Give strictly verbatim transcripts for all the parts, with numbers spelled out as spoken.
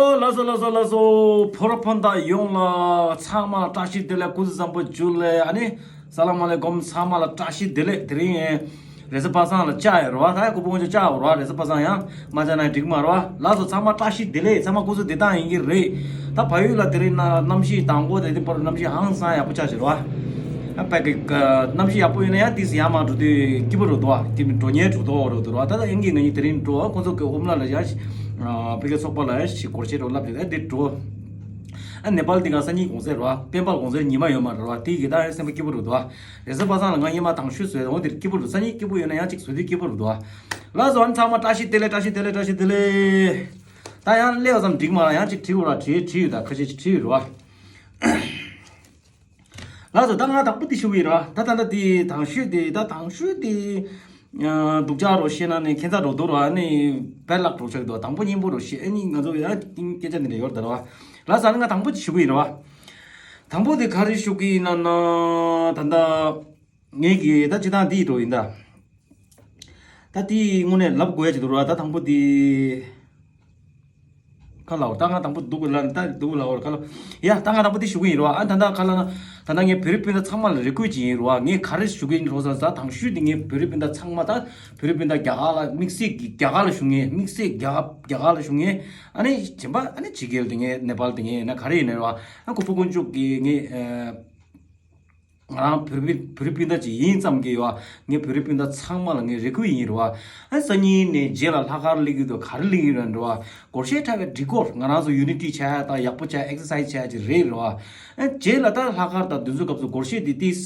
ཨོ་ལགས་སོ་ལགས་སོ་ལགས་སོ། ཕོ་རོ་ཕོན་ད་ཡོངས་ལ་ཚང་མ་བཀྲ་ཤིས་བདེ་ལེགས། སྐུ་གཟུགས་བཟང་པོ་བྱུང་ལེ། ཨ་ནི་ས་ལ་མ་ལེ་གོམ་ཚང་མ་ལ་བཀྲ་ཤིས་བདེ་ལེགས། དེ་རིང་རེས་གཟའ་པ་སངས་ལ་བཅར་ཡོད་རེད་བ། ད་ཡ་ཁོ་བོ་ངོ་ཅག་བཅར་ཡོད་རེད་བ། རེས་གཟའ་པ་སངས་ཡང་མ་བཅར་ན་འགྲིག་མ་རེད་བ། ལགས་སོ་ཚང་མ་བཀྲ་ཤིས་བདེ་ལེགས། ཚང་མ་སྐུ་གཟུགས་བདེ་ཐང་ཡིན་གྱི་རེད། ད་བལ་ཡུལ་ལ་དེ་རིང་ན་གནམ་གཤིས་དང་པོ་དེ་དེ་པར་གནམ་གཤིས་ཧང་སང་ཡག་པོ་ཆགས་བྱས་རེད་བ། ཨ་ཕ་གི་གནམ་གཤིས་ཡག་པོ་ཡོད་ན་ཡང་ཏིས་ཡར་མར་འགྲོ་དུས་སྐྱིད་པོ་རེད་འདུག་བ། དེ་མིན་འགྲོ་ཉེན་འགྲོ་དོགས་རེད་འདུག་རེད་བ། ད་ལྟ་ཡིན་གྱི་ང་གཉིས་དེ་རིང་འགྲོ་བ་ཁོང་ཚོ་གི་ཨོམ་ལ་ལ་ཡ་ཕ་གི་ཚོགས་པ་ལ་ཡ་ཞིག་སྒོར་གཞས་འགྲོ་ལབ་དེ་ད་དེ་འགྲོ། ཨ་ནེ་པཱལ་འདི་ག་སང་ཉིན་གུང་སེང་རེད་བ། པེ་པཱལ་གུང་སེང་ཉི་མ་ཡོད་མ་རེད་བ། དེ་གི་ད་ཡང་སེམས་པ་སྐྱིད་པོ་རེད་འདུག་བ། རེས་གཟའ་པ་སངས་ལ་ང་སྔོན་མ་དང་ཤོས་བཟོས་འོང་དེར་སྐྱིད་པོ་རེད། སང་ཉིན་སྐྱིད་པོ་ཡོད་ན་ཡང་ཅིག་བཟོས་དུས་སྐྱིད་པོ་རེད་འདུག་བ། ལགས་སོ་ཨ་ནི་ཚང་མ་བཀྲ་ཤིས་བདེ་ལེགས། བཀྲ་ཤིས་བདེ་ལེགས། བཀྲ་ཤིས་བདེ་ལེགས། ད་ཡང་སླེབས་ཙམ་འགྲིག་མ་རེད། ཡང་ཅིག་བྲིས་དགོས་ར། བྲིས་བྲིས་ཡོད། ད་ཁ་ཤས་ཅིག་བྲིས་ཡོད་རེད་བ། ལགས་སོ་ད་ང་དང་པོ་དེ་ཞུ་གི་ཡིན་ར། ད་ད་ད་དེ་དང་ཤོས་དེ་ད་དང་ཤོས་དེ་སྡུག་ཅག་རོ་བཤད་ན་ནི་ཁྱད་མཚར་རོ་འདུག་ར། ནི་བེད་ལག་གྲོགས་ཆགས་འདུག་དང་པོ་སྙིང་པོ་རོ་བཤད་ཨ་ནི་ང་ཚོ་ཡང་སྐད་ཆ་འདི་འདྲ་ཡོད་རེད་ད་ར་བ། ལགས་སོ་ཨ་ནི་ང་དང་པོ་དེ་ཞུ་གི་ཡིན་ར་བ། དང་པོ་དེ་ག་རེ་ཞུ་གི་ཡིན་ན་ན་ད་ད་ངས་གི་ད་ཅི་ད་འདི་འགྲོ་ཡིན་ད། ད་དེའི་དངོས་གནས་ལབ་དགོས་ཡ་ཅིག་འདུག་ར། ད་དང་པོ་དེ་ཁ་ལ་འོ་ད་ང་དང་པོ་འདུག་ལ་ད་འདུག་ལ་འོ་ཁ་ལ་ཡ་ད་ང་དང་པོ་དེ་ཞུ་གི་ཡིན་ར། ཨ་ད་ད་ཁ་ལ་ན་ད་ད་ངས་བོད་རིགས་སྤུན་ཟླ་ཚང་མ་ལ་རེ་སྐུལ་ཅིག་ཡིན་ར། ངས་ག་རེ་ཞུ་གི་ཡིན་རོགས་ཟེར་ད་དང་ཤོས་དེ་ངས་བོད་རིགས་སྤུན་ཟླ་ཚང་མ་ད་བོད་རིགས་སྤུན་ཟླ་རྒྱ་གར་ལ་དམིགས་བསལ་གྱི་རྒྱ་གར་ལ་བཞུགས་མཁན་དམིགས་བསལ་རྒྱ་རྒྱ་གར་ལ་བཞུགས་མཁན་ཨ་ནི་གཞན་པ་ཨ་ནི་ཕྱི་རྒྱལ་དེ་ངས་ནེ་པཱལ་དེ་ངས་ན་ག་རེ་ཡིན་ན་ར་ཨ་ཁོ་བོ་དཀོན་མཆོག་གི་ངས་ང་རང་བོད་པའི་བོད་རིགས་སྤུན་ཟླ་ཅིག་ཡིན་ཙམ་གྱི་ཡོད། ངས་བོད་རིགས་སྤུན་ཟླ་ཚང་མ་ལ་ངས་རེ་སྐུལ་ཡིན་རེད་བ། ཨ་སང་ཉིན་ནས་རྗེས་ལ་ལྷག་དཀར་སླེབས་ཀྱི་འདུག་ག་རེ་སླེབས་ཀྱི་རེད་འགྲོ་བ། སྒོར་གཞས་འཁྲབ་པའི་སྒྲིག་སྐོར་ང་རང་ཚོ་ཡུ་ནི་ཊི་བྱ་ཡ་དང་ཡག་པོ་བྱ་ཡ་ཨེག་སར་སའི་ཛི་བྱ་ཡ་ཅིག་རེད་རེད་བ། ཨ་རྗེས་ལ་ད་ལྷག་དཀར་དང་དེ་ཚོའི་སྐབས་སུ་སྒོར་གཞས་འདི་ཏིས་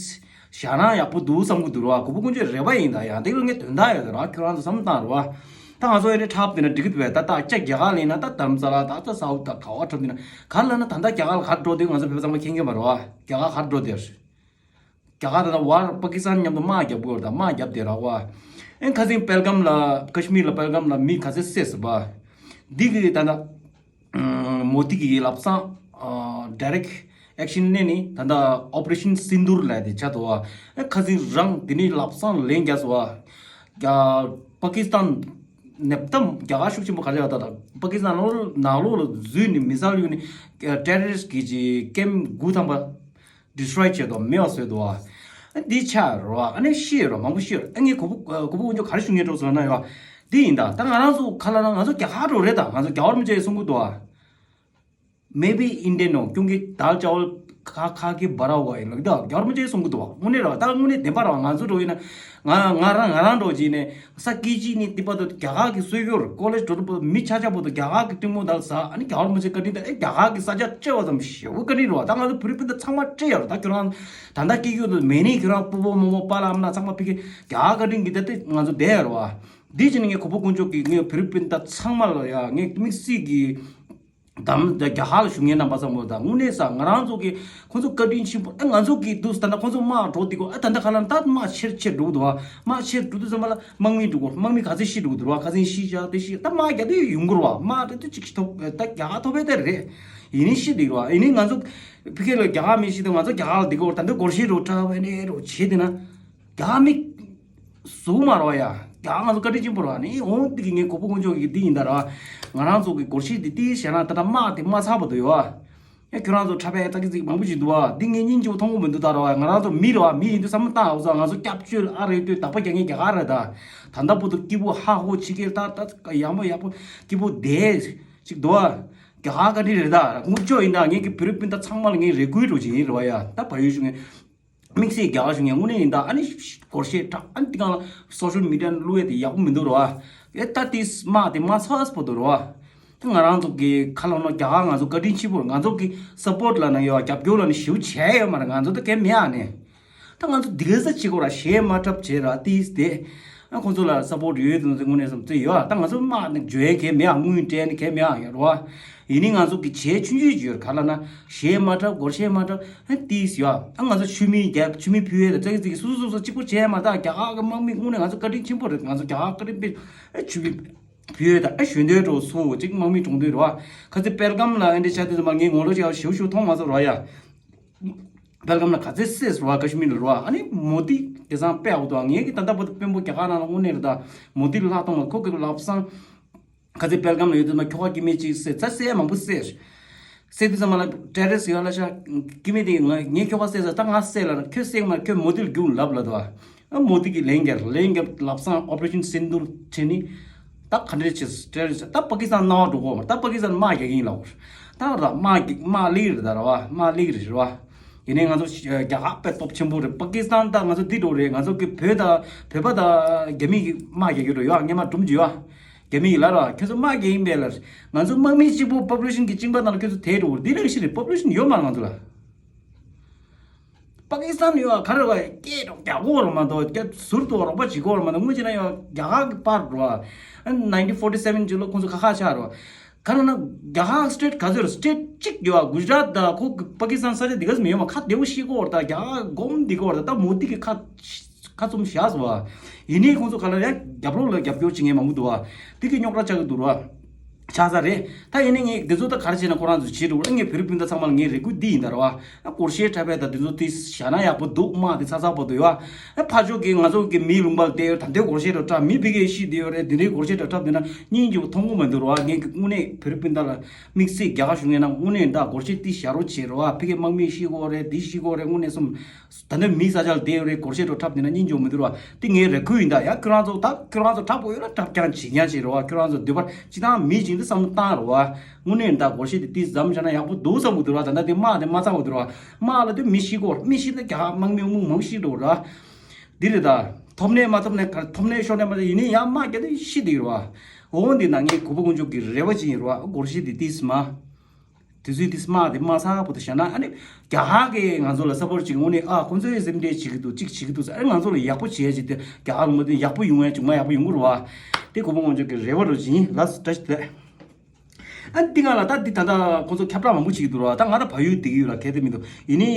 བཞག་ན་ཡག་པོ་འདུག་བསམ་གྱི་འདུག་རེད་བ། གོ་བོ་དཀོན་མཆོག་རེ་བ་ཡིན་ད་ཡང་དེ་ལ་ངས་དོན་དག་ཡོད་ད་ར་ཁྱོད་རང་ཚོ་བསམ་བློ་བཏང་རེད་བ། ད་ང་ཚོ་ཨེ་འདྲ་འཁྲབ་དེ་འདྲ་འགྲིག་གི་འདུག་བས། ད་ད་ལྕགས་རྒྱ་གར་ལ་ཡིན་ན་ད་དྷ་རམ་ས་ལ་ད་ད་ས་འུ་ད་ག་བ་འཁྲབ་དེ་ན་ག་ལ་ན་ད་ད་རྒྱ་གར་ལ་ག་འགྲོ་དུས་ང་ཚོ་བོད་པ་ཚང་མ་མཁྱེན་གྱི་མ་རེད་བ། རྒྱ་གར་ག་འགྲོ་དེ། རྒྱ་གར་ད་ད་བར་པ་ཀི་སི་ཐན་མཉམ་དུ་དམག་རྒྱབ་དགོས་རེད། ད་དམག་རྒྱབ་དེ་ར་བ། ཨེ་ཁ་སང་པེལ་གམ་ལ་ཀ་ཤི་མིར་ལ་པེལ་གམ་ལ་མི་ག་ཚད་བསད་སོང་བ། འདི་གི་ད་ད་མོ་དི་གི་ལབ་སང་ཌའི་རེག་ཨེག་ཤན་ནས་ནི་ད་ལྟ་ཨོ་པ་རེ་ཤན་སིན་དུར་ལབ་དེ་ཆགས་འདུག་བ། ཨ་ཁ་སང་རང་དེ་ནས་ལབ་སང་ལན་རྒྱག་སོང་བ། རྒྱ་པ་ཀི་སི་ཐན་ནེ་པ་ཏམ་རྒྱ་གར་ཤུགས་ཆེན་པོ་ག་རེ་ཡོད་ད་ད་པ་ཀི་སི་ཐན་ནང་ལོགས་ནང་ལོགས་ལ་འཛུལ་ནས་མི་སལ་གཡུགས་ནས་ཊེ་རོ་རི་སི་ཊི་གི་ཅིག་ཀེམ་དགུ་ཐམ་པ་ཌི་སི་ཊོ་རོའི་བྱས་འདུག་མེད་པ་བཟོས་འདུག་བ། ཨ་འདི་ཆགས་རོ་ཨ་ནི་ཤི་རོ་མང་པོ་ཤི་རོ། ཨ་ངས་གོ་བོ་གོ་བོ་དཀོན་མཆོག་ག་རེ་ཞུ་ངེས་འགྲོ་སོང་ན་ཡོད། འདི་ཡིན་ད་ད་ང་རང་ཚོ་ཁ་ལ་ན་ང་ཚོ་རྒྱ་གར་འགྲོ་རེད། ད་ང་ཚོ་རྒྱ་གར་མི་ཆེ་གསུང་གི་འདུག་བ། मैं भी इंडियन हूँ क्योंकि दाल चावल खा खा के बड़ा हुआ है ལགས། ད་རྒྱ་གར་མི་ཆེ་གསུང་གི་འདུག་བ། དངོས་གནས་ར་ད་དངོས་གནས་བདེན་པ་ར་ང་ཚོ་འགྲོ་ཡིན་ན་ང་ང་རང་ང་རང་འགྲོ་གྱིས་ནས་ས་ཀི་ཅི་ནི་ཏི་པ་དུ་རྒྱ་གར་གི་སྲོལ་ཡོར་ཀོ་ལེ་ཇི་འགྲོ་དུས་མི་ཆ་ཆ་པོ་དུ་རྒྱ་གར་གི་ཏིང་མོ་དལ་ས་ཨ་ནི་རྒྱ་གར་མི་ཆེ་བཀའ་དྲིན་ད་ཨེ་རྒྱ་གར་གི་ས་ཆ་སྤྲད་པ་ཙམ་ཞེ་བོ་བཀའ་དྲིན་རེད་བ། ད་ང་ཚོ་བོད་རིགས་སྤུན་ཟླ་ཚང་མ་སྤྲད་ཡོད་རེད། ད་ཁྱོད་རང་ད་ལྟ་སྐྱེ་རྒྱུ་དུ་མེད་ནི་ཁྱོད་རང་སྤོ་བོ་རྨོ་མོ་པཱ་ལགས་ཨ་མ་ལགས་ཚང་མ་ཕ་གི་རྒྱ་གར་བཀའ་དྲིན་གྱིས་ད་ལྟ་ང་ཚོ་བསྡད་ཡོད་རེད་བ། འདི་བྱས་ནས་ངས་གོ་བོ་དཀོན་མཆོག་གིས་ངས་བོད་རིགས་སྤུན་ཟླ་ཚང་མ་ལ་ཡ་ངས་དམིགས་བསལ་གྱིས་དམ་རྒྱ་གར་ལ་བཞུགས་མཁན་རྣམ་པ་ཚང་མ་དང་དངོས་གནས་ས་ང་རང་ཚོ་གི་ཁོང་ཚོ་བཀའ་དྲིན་ཆེན་པོ་ཨ་ང་ཚོ་གི་འདུག་ད་ལྟ་ཁོང་ཚོ་དམག་འགྲོ་དེ་གོ་ཨ་ད་ལྟ་ཁ་ལ་ད་དམག་ཆེར་ཆེར་འགྲོ་གི་འདུག་བ། དམག་ཆེར་འགྲོ་དུས་ཙམ་པ་ལ་དམག་མི་འགྲོ་གོ་དམག་མི་ག་ཚད་ཤི་འགྲོ་གི་འདུག་བ། ག་ཚད་ཤི་བཞག་དེ་ཤི་ད་དམག་རྒྱག་དུས་ཡོང་གི་རེད་བ། དམག་རེད་དུས་ཅིག་ཐོབ་ད་རྒྱ་གར་ཐོབ་པའི་ད་རེད། ཡིན་ནི་ཤི་དེ་གི་རེད་བ། ཡིན་ནི་ང་ཚོ་ཕ་གི་ལ་རྒྱ་གར་མི་ཤི་དུས་ང་ཚོ་རྒྱ་གར་ལ་དེ་གོ་ད་འདི་སྒོར་གཞས་རོ་འཁྲབ་ཨ་ནི་རོ་བྱེད་དེ་ན། རྒྱ་མི་ཟུག་མ་རོ་ཡ། རྒྱ་ང་ཚོ་བཀའ་དྲིན་ཆེན་པོ་རོ་ནི་འོང་འདི་གི་ངས་གོ་བོ་དཀོན་མཆོག་གི་འདི་ཡིན་ད་ར། ང་རང་ཚོ་གི་སྒོར་གཞས་འདི་ཏི་བྱས་ན་ད་ལྟ་དམག་དེ་མ་ཚར་བ་དུ་ཡོད་ཨ། ཡ་ཁྱོད་རང་ཚོ་འཁྲབ་པའི་ལྟ་གི་ཚིག་མང་པོ་ཞིག་འདུག་ཨ། འདི་ངས་སྙིང་རྗེ་པོ་མཐོང་གི་མི་འདུག་ད་ར་ཡ། ང་རང་ཚོ་མི་རོ་ཨ། མི་ཡིན་དུས་བསམ་བློ་བཏང་ཨ། ང་ཚོ་སྐྱབས་བཅོལ་ཨ་རེད་དུས་དག་པ་རྒྱག་མཁན་རྒྱ་གར་རེད་ད། ད་ལྟ་བུ་དུ་སྐྱིད་པོ་ཧ་ཧོ་ཕྱི་རྒྱལ་ད་ད་ཡག་མོ་ཡག་པོ་སྐྱིད་པོ་བསྡད་ཅིག་འདུག་ཨ། རྒྱ་གར་བཀའ་དྲིན་རེད་ད། དངུལ་ཆོ་ཡིན་ད། ངས་ཀྱི་བོད་རིགས་སྤུན་ཟླ་ཚང་མ་ལ་ངས་རེ་སྐུལ་འགྲོ་བྱེད་ཡིན་རེད་བ་ཡ། ད་བལ་ཡུལ་ཞུ་ངས། དམིགས་བསལ་རྒྱ་གར་ཞུ་ངས་དངོས་གནས་ཡིན་ད། ཨ་ནི་སྒོར་གཞས་འཁྲབ་ཨ་ནི་དེ་གང་ལ་སོ་ཤལ་མི་ཌི་ཡ་ནང་བླུགས་ཡས་དེ་ཡག་པོ་མི་འདུག་རོ་ཨ། ཨེ་ད་དེ་དམག་དེ་མ་ཚར་སྤོ་འདུག་རོ་ཨ། ད་ང་རང་ཚོ་གི་ཁ་ལོ་ནོ་རྒྱ་གར་ང་ཚོ་བཀའ་དྲིན་ཆེ་པོ་རེད། ང་ཚོ་གི་སབ་པོར་ལ་ན་ཡོད་རྒྱབ་སྐྱོར་ལ་ནི་ཞེ་པོ་བྱས་ཡོད་མ་རེད། ང་ཚོ་ད་གལ་མེད་ཨ་ནི། ད་ང་ཚོ་འདི་ག་ས་ཅིག་གོ་ར་གཞས་མ་འཁྲབ་བྱས་ར་ཏིས་ཏེ། ཨ་ཁོང་ཚོ་ལ་སབ་པོར་ཡོད་དུ་ནོ་དངོས་གནས་བསམ་ཚུལ་ཡོད་ཨ། ད་ང་ཚོ་དམག་ནི་འཇོན་གལ་མེད་ཨ། དངུལ་སྤྲད་ནི་གལ་མེད་ཨ་ཡོད་རོ་ཨ། ཡིན་ནི་ང་ཚོ་གི་བྱས་ཆུང་ཆུང་ཡོད་ག་ལ་ན་གཞས་མ་འཁྲབ་སྒོར་གཞས་མ་འཁྲབ་ཨ་ཏིས་ཡོད་ཨ། ང་ཚོ་ཆུ་མིག་རྒྱབ་ཆུ་མིག་ཕུལ་ཡས་ལ་ཙག་ཙིག་སུ་སུ་སུ་སུ་གཅིག་པོ་བྱས་མ་ད་རྒྱ་གར་གི་དམག་མི་དངོས་གནས་ང་ཚོ་བཀའ་དྲིན་ཆེན་པོ་རེད། ང་ཚོ་རྒྱ་གར་བཀའ་དྲིན་པེ་ཨ་ཆུ་མིག་ཕུལ་ཡས་ད་ཨ་ཞོན་དོད་འགྲོ་སུ་གཅིག་དམག་མི་གྲོངས་དུས་རོ་ཨ། ཁ་ཚེ་པེལ་གམ་ལ་ཨ་འདྲ་ཆ་དུས་ཙམ་པ་ངས་ངོ་ལོ་ཅིག་ཨ་ཞེ་པོ་ཞེ་པོ་མཐོང་མ་སོང་རོ་ཡ། པེལ་གམ་ལ་ག་ཚོད་སེ་རུ་བ་ཀ་ཤི་མིར་ལ་རུ་བ་ཨ་ནི་མོ་དི་དེ་སང་དཔེ་ཨའུ་དོ་ངེད་ཀྱི་ད་ལྟ་བར་དུ་དཔོན་པོ་རྒྱ་གར་ནང་ལ་དངོས་གནས་རེད་ད། མོ་དི་ལ་ལྷག་གཏོང་བ་ཁོ་གི་ལབ་སང་ ཁ་ཚིག་པེལ་གམ་ལ་ཡོད་དུས་མ་ཁྱོ་ག་སྐྱེ་དམན་གཅིག་བསད་ཚ་བསད་མང་པོ་བསད། བསད་དུས་ཙམ་པ་ལ་ཏེ་རོ་རི་སི་ཊི་ཡོད་ལ་ཤ་སྐྱེ་དམན་དེ་ང་ངས་ཁྱོ་ག་བསད་ཚ་ད་ང་བསད་ལ་ཁྱོད་བསད་མ་ཁྱོད་མོ་དེ་ལ་རྒྱུག་ལབ་ལ་དོ། མོ་དེ་གི་ལན་རྒྱབ་ལན་རྒྱབ་ལབ་སང་ཨོ་པ་རེ་ཤན་སིན་དྷུར་བྱས་ནི། ད་ག་འདྲ་བྱས་ཏེ་རོ་རི་སི་ཊི་ད་པ་ཀི་སི་ཐན་སྣང་བ་འགྲོ་གོ་མ་ད་པ་ཀི་སི་ཐན་དམག་རྒྱག་གིན་ལ་འོ། ད་ར་དམག་གི་དམག་ལིག་རེད་ད་ར་བ་དམག་ལིག་རེད་ར་བ། ཡིན་ནའི་ང་ཚོ་རྒྱ་གར་དཔེ་སྟོབས་ཆེན་པོ་རེད། པ་ཀི་སི་ཐན་ད་ང་ཚོ་འདི་འགྲོ་རེད། ང་ཚོ་གི་བོད་ད་བོད་པ་ད་རྒྱ་མི་གི་དམག་རྒྱག་གི་འགྲོ་ཡོད་ངས་མ་སྒྲུབ་ཀྱི་ཡོད། རྒྱ་མི་ཡིས་ལབ་ར་ཁྱོད་ཚོ་དམག་རྒྱག་ཡིན་པས་ལབ། ང་ཚོ་དམག་མི་གཅིག་པུ་པོ་པུ་ལེ་ཤན་གྱི་གཅིག་པ་དང་ཁྱོད་ཚོ་དེ་འགྲོ་འདི་ལས་ཤི་རེད། པོ་པུ་ལེ་ཤན་ཡོད་མ་རེད་ང་ཚོ་ལ། པ་ཀི་སི་ཐན་ཡོད་ག་རེ་བ་སྐད་རྒྱག་གོ་ར་མ་གཏོགས་སྐད་ཟུར་དུ་རོགས་པ་བྱེད་གོ་ར་མ་གཏོགས་དངོས་གཞི་ན་ཡོད་རྒྱ་གར་གྱི་པར་འགྲོ་བ། nineteen forty seven་ཅིག་ལོ་ཁོང་ཚོ་ཁ་ཁ་ཆགས་རོ། ག་རེ་ན་རྒྱ་གར་སི་ཊེ་ཊི་ག་ཚོད་རེད། སི་ཊེ་ཊི་གཅིག་ཡོད་གུ་ཇ་རཱཏ་དང་ཁོ་པ་ཀི་སི་ཐན་ས་ཆ་འདི་ག་ཚོད་མི་ཡོད་མ་ཁ་བདེ་བོ་ཤེས་གོ་ར་ད་རྒྱ་གར་སྒོམ་འདི་གོ་ར་ད་ད་མོ་དི་གི་ཁ། ཁ་བཙུམ་བཞག་སོང་བ། ཡིན་ནའི་ཁོང་ཚོ་ག་ལ་ཡང་རྒྱབ་ལོགས་ལ་རྒྱབ་སྐྱོར་བྱེད་མཁན་མང་པོ་འདུག་བ། དེ་གི་རྙོག་དྲ་ཆགས་ཀྱི་འདུག་ར། ཆགས་ས་རེད། ད་ཡིན་ནའི་ངས་འདི་ཚོ་ད་ག་རེ་བྱས་ན་ཁོ་རང་ཚོ་བྱེད་འགྲོ་ངས་བོད་རིགས་སྤུན་ཟླ་ཚང་མ་ལ་ངས་རེ་སྐུལ་འདི་ཡིན་ད་ར་བ། སྒོར་གཞས་འཁྲབ་པའི་ད་འདི་ཚོ་དེ་བཞག་ན་ཡག་པོ་འདུག་དམག་དེ་ཚ་ཚ་བར་དུ་ཡོད་ཨ། ཕར་ཕྱོགས་ཀྱི་ང་ཚོ་གི་མིའི་ལུང་པ་ལ་བསྡད་ཡོད་ད་འདི་སྒོར་གཞས་འདྲ་འཁྲབ་མི་ཕ་གིར་ཤི་བསྡད་ཡོད་རེད། འདི་འདྲའི་སྒོར་གཞས་འདྲ་འཁྲབ་བསྡད་ན་སྙིང་རྗེ་པོ་མཐོང་གི་མི་འདུག་ར། ངས་ཀྱི་དངོས་གནས་བོད་རིགས་སྤུན་ཟླ་ལ་དམིགས་བསལ་རྒྱ་གར་གཞུང་ཡིན་ན་དངོས་གནས་ད་སྒོར་གཞས་འདི་བཞག་རོགས་བྱེད་ར་བ། ཕ་གིར་དམག་མི་ཤི་གི་ཡོད་རེད། འདི་ཤི་གི་ཡོད་རེད། དངོས་གནས་སོམ། ད་ནི་མི་ས་ཆ་ལ་བསྡད་ཡོད་རེད། སྒོར་གཞས་འདྲ་འཁྲབ་བསྡད་ན་སྙིང་རྗེ་པོ་མི་འདུག་ར་བ། དེ་ངའི་རེ་སྐུལ་ཡིན། ད་ཡང་ཁྱོད་རང་ཚོ་ད་ཁྱོད་རང་ཚོ་འཁྲབ་དགོས་ཡོད་ན་འཁྲབ་རྐྱང་བྱེད་རྐྱང་བྱེད་ར་བ། ཁྱོད་རང་ཚོ་འདོད་པ་སྤྱི་བཏང་མི་གཅིག་འདི་བསམ་བློ་བཏང་ར་བ། དངོས་གནས་ད་སྒོར་གཞས་དེ་ཏིས་མཚམས་བཞག་ན་ཡག་པོ་འདུག་བསམ་གི་འདུག་ར་བ། ད་ལྟ་དེ་དམག་དེ་མ་ཚར་བ་འདུག་ར་བ། དམག་ལ་དེ་མི་ཤི་གོ་མི་ཤི་ན་རྒྱ་དམག་མི་མང་པོ་ཤི་འགྲོ་ར་བ། འདི་རེད་ད། ཐོབ་ནས་མ་ཐོབ་ནས་ག་ཐོབ་ནས་ཤོར་ནས་མ་ཐོབ་ཡིན་ནའི་ཡང་དམག་རྒྱག་དེ་ཤི་འདུག་ར་བ། འོ་འདི་ན་ངའི་གུས་པ་དཀོན་མཆོག་གི་རེ་བ་ཅིག་ཡིན་ར་བ། སྒོར་གཞས་དེ་ཏིས་མ། དུས་ཚོད་དེ་དམག་དེ་མ་ཚར་བར་དུ་བཞག་ན་ཨ་ནི་རྒྱ་གར་གྱིས་ང་ཚོ་ལ་ས་པོར་ཊི་བྱེད་དངོས་གནས་ཨ་ཁོང་ཚོས་སེམས་ཁྲལ་བྱེད་ཀྱི་འདུག་གཅིག་བྱེད་ཀྱི་འདུག་ཟེར། ཨ་ནི་ང་ཚོ་ལ་ཡག་པོ་བྱེད་ཡ་ཅིག་དེ་རྒྱ་གར་ལུང་པ་དེ་ཡག་པོ་ཡོང་ཡ་ཅིག་མ་ཡག་པོ་ཡོང་གི་རེད་བ། དེ་གུས་པ་དཀོན་མཆོག་གི་རེ་བ་རུ་བྱིན་ལ་སོ་བཀྲ་ཤིས་བདེ་ལེགས། ཨ་འདི་ག་ལ་ད་འདི་ད་ལྟ་ཁོང་ཚོ་ཁྱབ་བསྒྲགས་མང་པོ་བྱེད་ཀྱི་འདུག་ར་བ། ད་ང་ད་བལ་ཡུལ་བསྡད་ཀྱི་ཡོད་ལ་གལ་ཏེ་མི་འདུག་ཡིན་ནའི་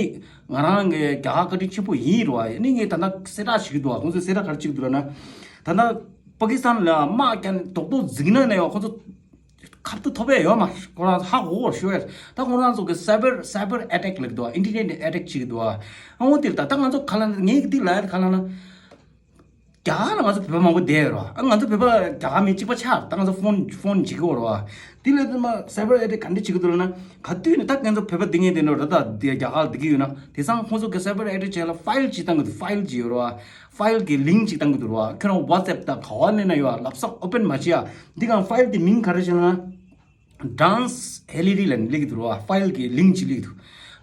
ང་རང་གི་རྒྱ་གར་བཀའ་དྲིན་ཆེན་པོ་ཡིན་ར་བ། ཡིན་ནའི་ངས་ད་ལྟ་གསལ་བསྒྲགས་བྱེད་ཀྱི་འདུག་བ། ཁོང་ཚོས་གསལ་བསྒྲགས་ག་རེ་བྱེད་ཀྱི་འདུག་ལབ་ན། ད་ལྟ་པ་ཀི་སི་ཐན་ལ་དམག་རྒྱག་ནས་རྡོག་རྡོག་འཛིང་ན་ནས་བ་ཁོང་ཚོ། ཁ་ཐུག་ཐོབ་ཡས་ཡོད་མ་ཁོ་རང་ཧ་གོ་གོ་ཤོད་ཡས། ད་ཁོ་རང་ཚོ་གི་སའི་བར་སའི་བར་ཨེ་ཊེག་ལབ་འདུག་ཨིན་ཊར་ནེཊ་ཨེ་ཊེག་བྱེད་ཀྱི་འདུག་ཨ་འོ་དེར་ད་ད་ང་ཚོ་ག་ལ་ངས་འདི་ལ་ཡ་ག་ལ་ན། རྒྱ་གར་ལ་ང་ཚོ་བོད་པ་མང་པོ་བསྡད་ཡོད་ར། ཨ་ང་ཚོ་བོད་པ་རྒྱ་གར་མི་གཅིག་པ་ཆགས་ད་ང་ཚོ་ཕོན་ཕོན་བྱེད་ཀྱི་ཡོད་ར། དེ་ལས་དུ་མ་སའི་བར་ཨེ་ཊེག་ག་འདྲ་བྱེད་ཀྱི་འདུག་ལབ་ན་ག་དུས་ནས་ད་ང་ཚོ་བོད་པ་འདི་ངས་བསྡད་ནོ་ར་ད་འདི་རྒྱ་གར་ལ་བསྡད་ཀྱི་ཡོད་ན་དེང་སང་ཁོང་ཚོ་གི་སའི་བར་ཨེ་ཊེག་བྱས་ལ་ཕའིལ་ཅིག་བཏང་གི་འདུག་ཕའིལ་ཅིག་ཡོད་ར། ཕའིལ་གྱི་ལིང་ཅིག་བཏང་གི་འདུག་ར། ཁྱོད་རང་ཝ་ཊི་སེབ་དང་ག་བ་ནས་ན་ཡོད་ལབ་སང་ཨོ་པན་མ་བྱེད་ཡ། འདི་གང་ཕའིལ་དེ་མིང་ག་རེ་བྱས་ན། ཌན་སི་ཧེ་ལི་རི་ལབ་ནས་སླེབས་ཀྱི་འདུག་ར། ཕའིལ་གྱི་ལིང་ཅིག་སླེབས་ཀྱི་འདུག་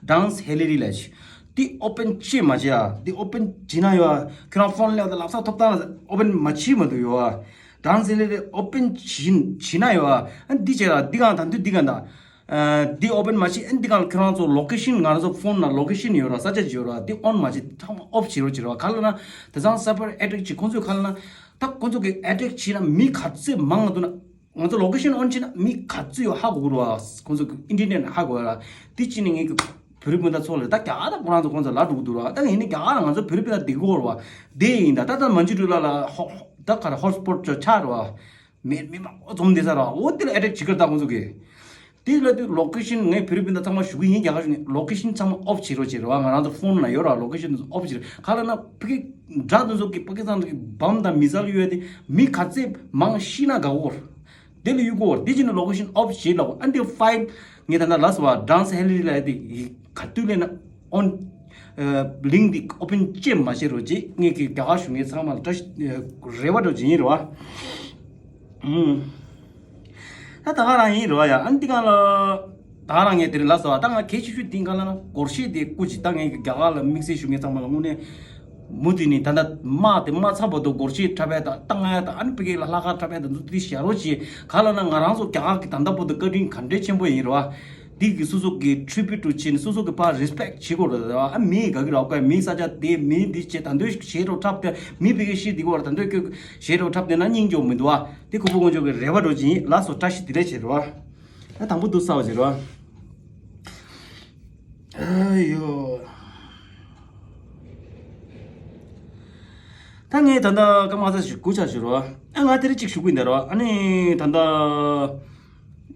ཌན་སི་ཧེ་ལི་རི་ལབ་ཅིག་འདི་ཨོ་པན་བྱེད་མ་བྱེད་ཡ། འདི་ཨོ་པན་བྱེད་ན་ཡོད་ཁྱོད་རང་ཕོན་སླེབས་དང་ལབ་སང་ཐོབ་ཐང་ཨོ་པན་མ་བྱེད་མ་འདུག་ཡོད། ཌན་སི་ཧེ་ལི་རི་ཨོ་པན་བྱེད་བྱེད་ན་ཡོད། འདི་བྱེད་ར་འདི་གང་དང་འདི་འདི་གང་དང་། འདི་ཨོ་པན་མ་བྱེད། ཨ་འདི་གང་ལ་ཁྱོད་རང་ཚོ་ལོ་ཀེ་ཤན་ང་རང་ཚོ་ཕོན་ན་ལོ་ཀེ་ཤན་ཡོད་ར། ས་ཆ་ཅིག་ཡོད་ར། འདི་ཨོན་མ་བྱེད། ཚང་མ་ཨོཕ་བྱེད་རོགས་བྱེད་རོགས། ག་ལ་ན་དེ་ཚང་སའི་བར་ཨེ་ཊེག་བྱེད་ཁོང་ཚོས་ག་ལ་ན་ད་ཁོང་ཚོ་གི་ཨེ་ཊེག་བྱེད་ན་མི་ག་ཚོད་མང་ང་འདུག་ན་ང་ཚོ་ལོ་ཀེ་ཤན་ཨོན་བྱེད་ན་མི་ག་ཚོད་ཡོད་ཧ་གོ་ར། ཁོང་ཚོ་གི་ཨིན་ཊར་ནེཊ་ཧ་གོ་ར། འདི་ཅི་ནས་ངས་གི་བོད་རིགས་སྤུན་ཟླ་ཚོ་ལ་ད་རྒྱ་གར་ད་ཁོ་རང་ཚོ་ཁོང་ཚོ་ལ་འགྲོ་གི་འདུག་ར། ད་ཡིན་ནའི་རྒྱ་གར་ལ་ང་ཚོ་བོད་རིགས་སྤུན་ཟླ་འདི་གོ་ར་བ་དེ་ཡིན་ད། ད་ད་མན་ཇུ་ཊི་ལ་ལ་ཧོ་ད་ག་ར་ཧོ་སི་པོ་ཊི་ཆགས་ར་བ། མི་མི་མང་པོ་འཛོམས་བསྡད་ས་ར། འོ་དེ་ལ་ཨེ་ཊེག་བྱེད་ཀྱི་རེད་ད་ཁོང་ཚོ་གིས། དེ་ལ་དུས་ལོ་ཀེ་ཤན་ངས་བོད་རིགས་སྤུན་ཟླ་ཚང་མ་ཞུ་གི་ཡིན། རྒྱ་གར་གཞུང་ནས་ལོ་ཀེ་ཤན་ཚང་མ་ཨོཕ་བྱེད་རོགས་བྱེད་རོགས། ང་རང་ཚོ་ཕོན་ན་ཡོད་ར། ལོ་ཀེ་ཤན་ཨོཕ་བྱེད་རོགས། ག་ལ་ན་ཕ་གི་དགྲ་དེ་ཚོ་གི་པ་ཀི་སི་ཐན་གི་བམ་དང་མི་སལ་ཡོད་དེ་མི་ག་ཚད་མང་ཤི་ན་དགའ་བོ། དེ་ལ་གཡུག་གོ་དེ་བྱས་ནས་ལོ་ཀེ་ཤན་ཨོཕ་བྱེད་ལ་གོ་ཨ་འདི་ཕའིལ་ངས་ད་ལྟ་ལ་སོ་བ་ཌན་སི་ཧེ་ལི་རི་ལ་དེ་ག་དུས་ལས་ན། ཨོན། ལིང་འདི་ཨོ་པན་ཅེས་མ་བྱེད་རོགས་ཅེས་ངས་ཀྱི་རྒྱ་གར་གཞུང་ངས་ཚང་མ་ལ་བཀྲ་ཤིས་རེ་བ་འགྲོ་བྱེད་ཡིན་རེད་བ། ཨུམ། ད་ད་ག་རང་ཡིན་རེད་བ་ཡ། ཨ་འདི་གང་ལ། ད་ག་རང་ངས་དེ་རིང་ལ་སོ་བ་ད་ང་གལ་ཆེ་ཤོས་འདི་གང་ལ་ན་སྒོར་གཞས་དེ་སྐུ་ཅིག་ད་ངས་ཀྱི་རྒྱ་གར་ལ་དམིགས་བསལ་ཞུ་ངས་ཚང་མ་ལ་དངོས་གནས། མུ་མཐུད་ནས་ད་ལྟ་དམག་དེ་མ་ཚར་བར་དུ་སྒོར་གཞས་འཁྲབ་པ་དང་བཏང་ཡ་དང་ཨ་ནི་ཕ་གི་ལ་ལྷག་དཀར་འཁྲབ་པ་དང་འདུག་དེ་བཞག་རོགས་བྱེད། ག་ལ་ན་ང་རང་ཚོ་རྒྱ་གར་གི་ད་ལྟ་བར་དུ་བཀའ་དྲིན་ག་འདྲའི་ཆེན་པོ་ཡིན་རེད་བ། འདི་གི་སོ་སོ་གི་ཊི་རི་བིའུ་ཊི་བྱེད་ནས་སོ་སོ་གི་ཕར་རེ་སི་པེག་བྱེད་དགོས་རེད་བ། ཨ་མི་ག་གི་རོགས་པ་མི་ས་ཆ་དེ་མི་འདི་བྱེད་ད་འདོད་བྱེད་རོགས་འཁྲབ་དེ་མི་ཕ་གི་ཤི་འདི་གོ་ར་ད་འདོད་ཁྱོད་བྱེད་རོགས་འཁྲབ་དེ་ན་སྙིང་རྗེ་མི་འདུག་བ། དེ་ཁོ་བོ་དཀོན་མཆོག་གི་རེ་བ་འགྲོ་བྱེད་ཡིན། ལ་སོ་བཀྲ་ཤིས་བདེ་ལེགས་བྱེད་རོགས། ད་དང་པོ་འདུག་ས་བ་བྱེད་རོགས། ཨ་ཡོ། ད་ངས་ད་ལྟ་སྐར་མ་ཚ་ཞིག་སྒུག་ཆ་ཞུ་རོགས། ཨ་ང་དེ་རིང་གཅིག་ཞུ་གི་ཡིན་ད་རོགས། ཨ་ནི་ད་ལྟ་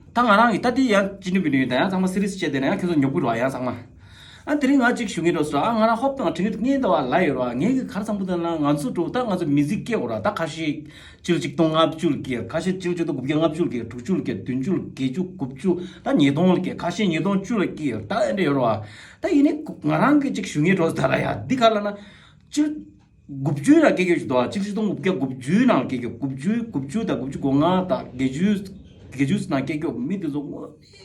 ད་ང་རང་གི་ད་དེ་ཡང་ཅི་ནུས་པའི་ནུས་ད་ཡང་ཚང་མ་སི་རི་ཡས་བྱས་བསྡད་ན་ཡང་ཁྱོད་ཚོ་ཉོབ་གི་རོགས་ཡང་ཚང་མ། ཨ་དེ་རིང་ང་གཅིག་ཞུ་ངེས་འགྲོ་སོང་། ཨ་ང་རང་ཧོབ་དང་དྲི་ངེས་ངེས་འདུག་བ་ལ་ཡོད་ར། ངས་གི་གར་བསམ་བློ་བཏང་ན་ང་ཚོ་འགྲོ་ད་ང་ཚོ་མི་ཚེ་སྐྱེལ་དགོས་ར། ད་ཁ་ཤས་ཕྱི་ལོ་ཆིག་སྟོང་ལྔ་བཅུ་ལ་སྐྱེལ། ཁ་ཤས་ཕྱི་ལོ་ཆིག་སྟོང་དགུ་བརྒྱ་ལྔ་བཅུ་ལ་སྐྱེལ། དྲུག་ཅུ་ལ་སྐྱེལ། བདུན་ཅུ་ལ་སྐྱེལ། བཅུ་དགུ་བཅུ། ད་ཉིས་སྟོང་ལ་སྐྱེལ། ཁ་ཤས་ཉིས་སྟོང་བཅུ་ལ་སྐྱེལ། ད་ཨེ་འདྲ་ཡོད་ར་བ། ད་ཡིན་ནི་ང་རང་གི་གཅིག་ཞུ་ངེས་འགྲོ་ད་ར་ཡ། འདི་ག་ལ་ན་ཕྱི་དགུ་བཅུ་ལ་སྐྱེལ་རྒྱུ་ཞིག་འདུག་བ། ཆིག་སྟོང་དགུ་བརྒྱ་དགུ་བཅུའི་ནང་ལ་སྐྱེལ་རྒྱུ། དགུ་བཅུ་དགུ་བཅུ་གོ་ལྔ་དང་བརྒྱད་ཅུ་བརྒྱད་ཅུ་ནང་སྐྱེལ་རྒྱུ་མི་དེ་ཚོ་ངོ་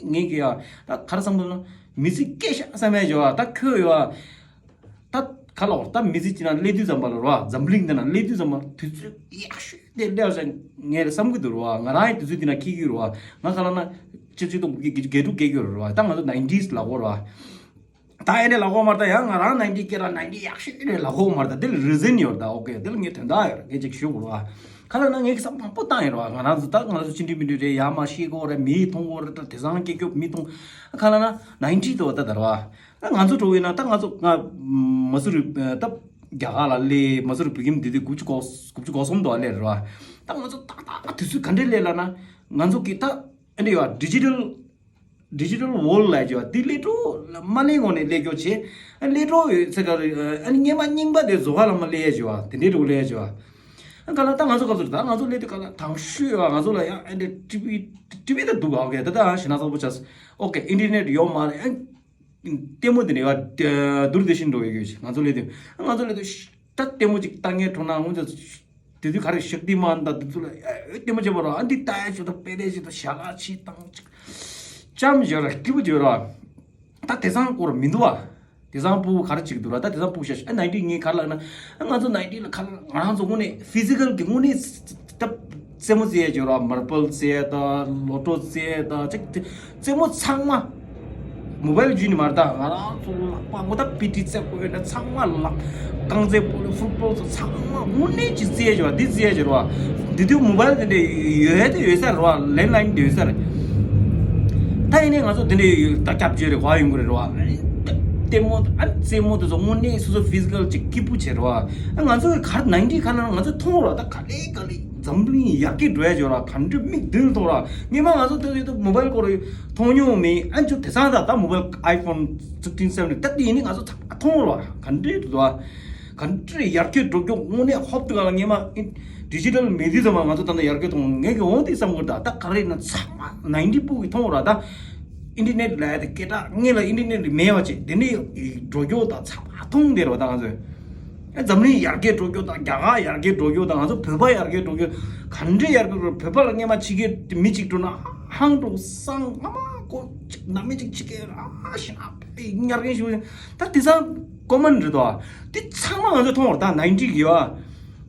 ངས་གི་ཡ། ད་གར་བསམ་བློ་ན་མི་ཚེ་སྐྱེལ་ཤག་བསམ་ཡ་ཞིག་བ། ད་ཁྱོད་ཡོད་བ། ད་ག་ལ་བར་ད་མི་ཚེ་གཅིག་ན་སླེབས་དུས་ཙམ་པ་ལ་རོ། འཛམ་གླིང་འདི་ན་སླེབས་དུས་ཙམ་པ་དུས་ཚོད་ཡག་ཤོས་དེ་སླེབས་ཤག་ངས་རེ་བསམ་གི་འདུག་རོ། ང་རང་ཡི་དུས་ཚོད་འདི་ན་འཁྱེར་གི་རོ། ང་ག་ལ་ན་ཆིག་སྟོང་དགུ་བརྒྱ་བརྒྱད་ཅུ་གྱ་དྲུག་སྐྱེལ་གྱི་རོ། ད་ང་ཚོ་ནའིན་ཊིས་ལ་གོ་རོ། ད་ཨེ་འདྲ་ལ་གོ་མ་རེད། ད་ཡང་ང་རང་ནའིན་ཊི་སྐྱེས་ར་ནའིན་ཊི་ཡག་ཤོས་རེད་ལ་གོ་མ་རེད། ད་དེ་ལ་རི་ཛན་ཡོད་རེད། ད་ཨོ་ཀེ་དེ་ལ་ངས་དོན་དག་ཡོད་རེད། ངས་ཅིག་ཞུ་དགོས་རོ། ག་ལ་ན་ངས་བསམ་བློ་མང་པོ་བཏང་ཡོད་རོ། ང་རང་ཚོ་ད་ང་ཚོ་ཕྱི་འབྲེལ་མི་འབྲེལ་རེད། ཡ་མ་ཤེས་གོ་རེད། མི་མཐོང་གོ་རེད། ད་དེང་སང་སྐྱེ་རྒྱུ་མི་མཐོང་། ག་ལ་ན་ནའིན་ཊི་དོ་ད་ད་རོ། ད་ང་ཚོ་འགྲོ་ཡིན་ན་ད་ང་ཚོ་ང་མ་སུ་རི་ད་རྒྱ་གར་ལ་སླེབས། མ་སུ་རི་བོད་ཁྱིམ་དེ་དུས་དགུ་བཅུ་གོ་དགུ་བཅུ་གོ་གསུམ་དུ་སླེབས་རེད་བ། ད་ང་ཚོ་ཏག་ཏག་དུས་ཚོད་ག་འདྲས་སླེབས་ལ་ན་ང་ཚོ་གི་ད་ཨ་འདྲས་བ་ཌི་ཇི་ཊལ་ཌི་ཇི་ཊལ་ཝོལ་ཌི་ལབ་ཀྱི་བ། དེ་སླེབས་འགྲོ་མ་སླེབས་གོང་ནས་སླེབས་ཀྱོག་བྱས། ཨ་སླེབས་འགྲོ་ཡོད་ཚེ་ག་རེ་ཨ་ནི་སྔོན་མ་རྙིང་པ་དེ་བཟོ་ག་ལ་མ་སླེབས་ཡ་ཀྱི་བ། དེ་འདྲས་འགྲོ་སླེབས་ཡ་ཀྱི་བ། ཨ་ག་ལ་ད་ང་ཚོ་སྐབས་སུ་ད་ང་ཚོ་སླེབས་དུས་ག་ལ་དང་ཤོས་བ། ང་ཚོ་ལ་ཡང་ཨ་འདྲས་ཊི་ཝི་ཊི་ཝི་ད་འདུག་ཨོ་ཀེ་ད་ད་ཞེ་ན་ཚ་པོ་ཆགས་སོང་། ཨོ་ཀེ་ཨིན་ཊར་ནེཊ་ཡོད་མ་རེད། ཨ་ལྟད་མོ་དེ་འདྲ་ཡོད། དུར་དེ་བཞིན་འགྲོ་ཡོད་ཀྱི་ང་ཚོ་སླེབས་དུས་ང་ཚོ་སླེབས་དུས་ད་ལྟད་མོ་ཅིག་ལྟ་ངེས་འགྲོ་ན་འོན་ཀྱང་། དེ་དུས་ག་རེ་ཤག་ཏི་མཱན་དང་དེ་ཚོ་ལ་ཨེ་ལྟད་མོ་བྱེད་པ་རོ། ཨ་འདི་ལྟ་ཡ་ཞིག་དང་དཔེ་ལེ་ཞིག་དང་ཞལ་ལག་ཕྱིས་བཏང་ཅིག་ཅམ་བྱོས་ར་སྐྱིད་པོ་བྱོས་ར། ད་དེང་སང་སྐོར་མི་འདུག་བ། དེང་སང་ཕྲུ་གུ་ག་རེ་བྱེད་ཀྱི་འདུག་ར། ད་དེང་སང་ཕྲུ་གུ་ཤ་ཤ་ཨ་ནའིན་ཊི་ངས་ག་རེ་ལབ་ན། ཨ་ང་ཚོ་ནའིན་ཊི་ལ་ག་རེ་ང་རང་ཚོ་དངོས་གནས་ཕི་ཟི་ཀལ་གྱི་དངོས་གནས་ད་རྩེད་མོ་རྩེ་ཡ་བྱོས་ར། མར་བལ་རྩེ་ཡ་དང་ལོ་ཏོ་རྩེ་ཡ་དང་ཅིག་རྩེད་མོ་ཚང་མ། མོ་བལ་བརྒྱུད་ནས་མ་རེད། ད་ང་རང་ཚོ་ལག་པ་ངོ་ད་པི་ཊི་རྩེ་དགོས་ཡོད་ན་ཚང་མ་ལག་རྐང་རྩེད་སྤོ་ལོ་ཕུཊ་བོལ་ཚོ་ཚང་མ་དངོས་གནས་ཀྱི་རྩེད་ཡ་བྱས་པ་འདི་རྩེད་ཡ་བྱས་རོ། འདི་དུས་མོ་བལ་དེ་འདྲ་ཡོད་དེ་ཡོད་ས་རེད་བ། ལེན་ལའིན་དེ་ཡོད་ས་རེད། ད་ཡིན་ནའི་ང་ཚོ་དེ་འདྲ་ཡོད་ད་སྐྱབས་བཅོལ་རེད་གོ་ཡོང་གི་རེད་རོ། ལྟད་མོ་ཨ་རྩེད་མོ་དེ་ཚོ་དངོས་གནས་སོ་སོ་ཕི་ཟི་ཀལ་ཅིག་སྐྱིད་པོ་བྱས་རོ། ང་ཚོ་གི་གར་ནའིན་ཊི་ག་ལ་ང་ཚོ་མཐོང་རོ། ད་ག་ལེ་ག་ལེ། འཛམ་གླིང་ཡར་རྒྱས་འགྲོ་ཡ་ཅིག་ཡོད་ར། ག་འདྲ་མིག་མདུན་ལ་མཐོང་ར། སྔོན་མ་ང་ཚོ་དེ་དུས་མོ་བལ་སྐོར་མཐོང་མྱོང་མེད། ཨ་ཅོ་དེང་སང་ད་ད་མོ་བལ་ཨའི་ཕོན་ཕིབ་ཊིན་སེ་བེན་ཊིན་ད་དེ་ཡིན་ནི་ང་ཚོ་ད་མཐོང་ར། ག་འདྲ་འདུག་ཨ། ག་འདྲ་ཡར་རྒྱས་འགྲོ་རྒྱུ་དངོས་གནས་ཧོབ་ཏེ་ག་ལ་སྔོན་མ་ཌི་ཇི་ཊལ་མེད་དུས་ཙམ་པ་ང་ཚོ་ད་ལྟ་ཡར་རྒྱས་གཏོང་ངེས་ཀྱི་འོང་དེ་བསམ་གི་འདུག་ད་ག་རེ་ན་ཚང་མ་ནའིན་ཊི་ཕྲུ་གུ་གིས་མཐོང་ར། ད་ཨིན་ཊར་ནེཊ་ལབ་ཡ་དེ་སྐད་གྲགས་སྔོན་ལ་ཨིན་ཊར་ནེཊ་མེད་པ་བྱས་དེ་ནས་འགྲོ་རྒྱུ་ད་ཚང་མ་མཐོང་བསྡད་ར་བ། ད་ང་ཚོས། ཨ་འཛམ་གླིང་ཡར་རྒྱས་འགྲོ་རྒྱུ་དང་རྒྱ་གར་ཡར་རྒྱས་འགྲོ་རྒྱུ་དང་ང་ཚོ་བོད་པ་ཡར་རྒྱས་འགྲོ་རྒྱུ་ག་འདྲས་ཡར་རྒྱས་འགྲོ། བོད་པ་ལ་སྔོན་མ་ཕྱི་རྒྱལ་མི་གཅིག་འགྲོ་ན་ཧང་འགྲོ་སང་ཨ་མ་ཀོ་གཅིག་ནང་མི་གཅིག་ཕྱི་རྒྱལ་ཨ་ཞེ་ན་ཉར་མཁན་ཞིག་ད་དེང་སང་ཀོ་མན་རེད་དོ། དེ་ཚང་མ་ང་ཚོ་མཐོང་བར་ད་ནའིན་ཊི་གི་ཡོད་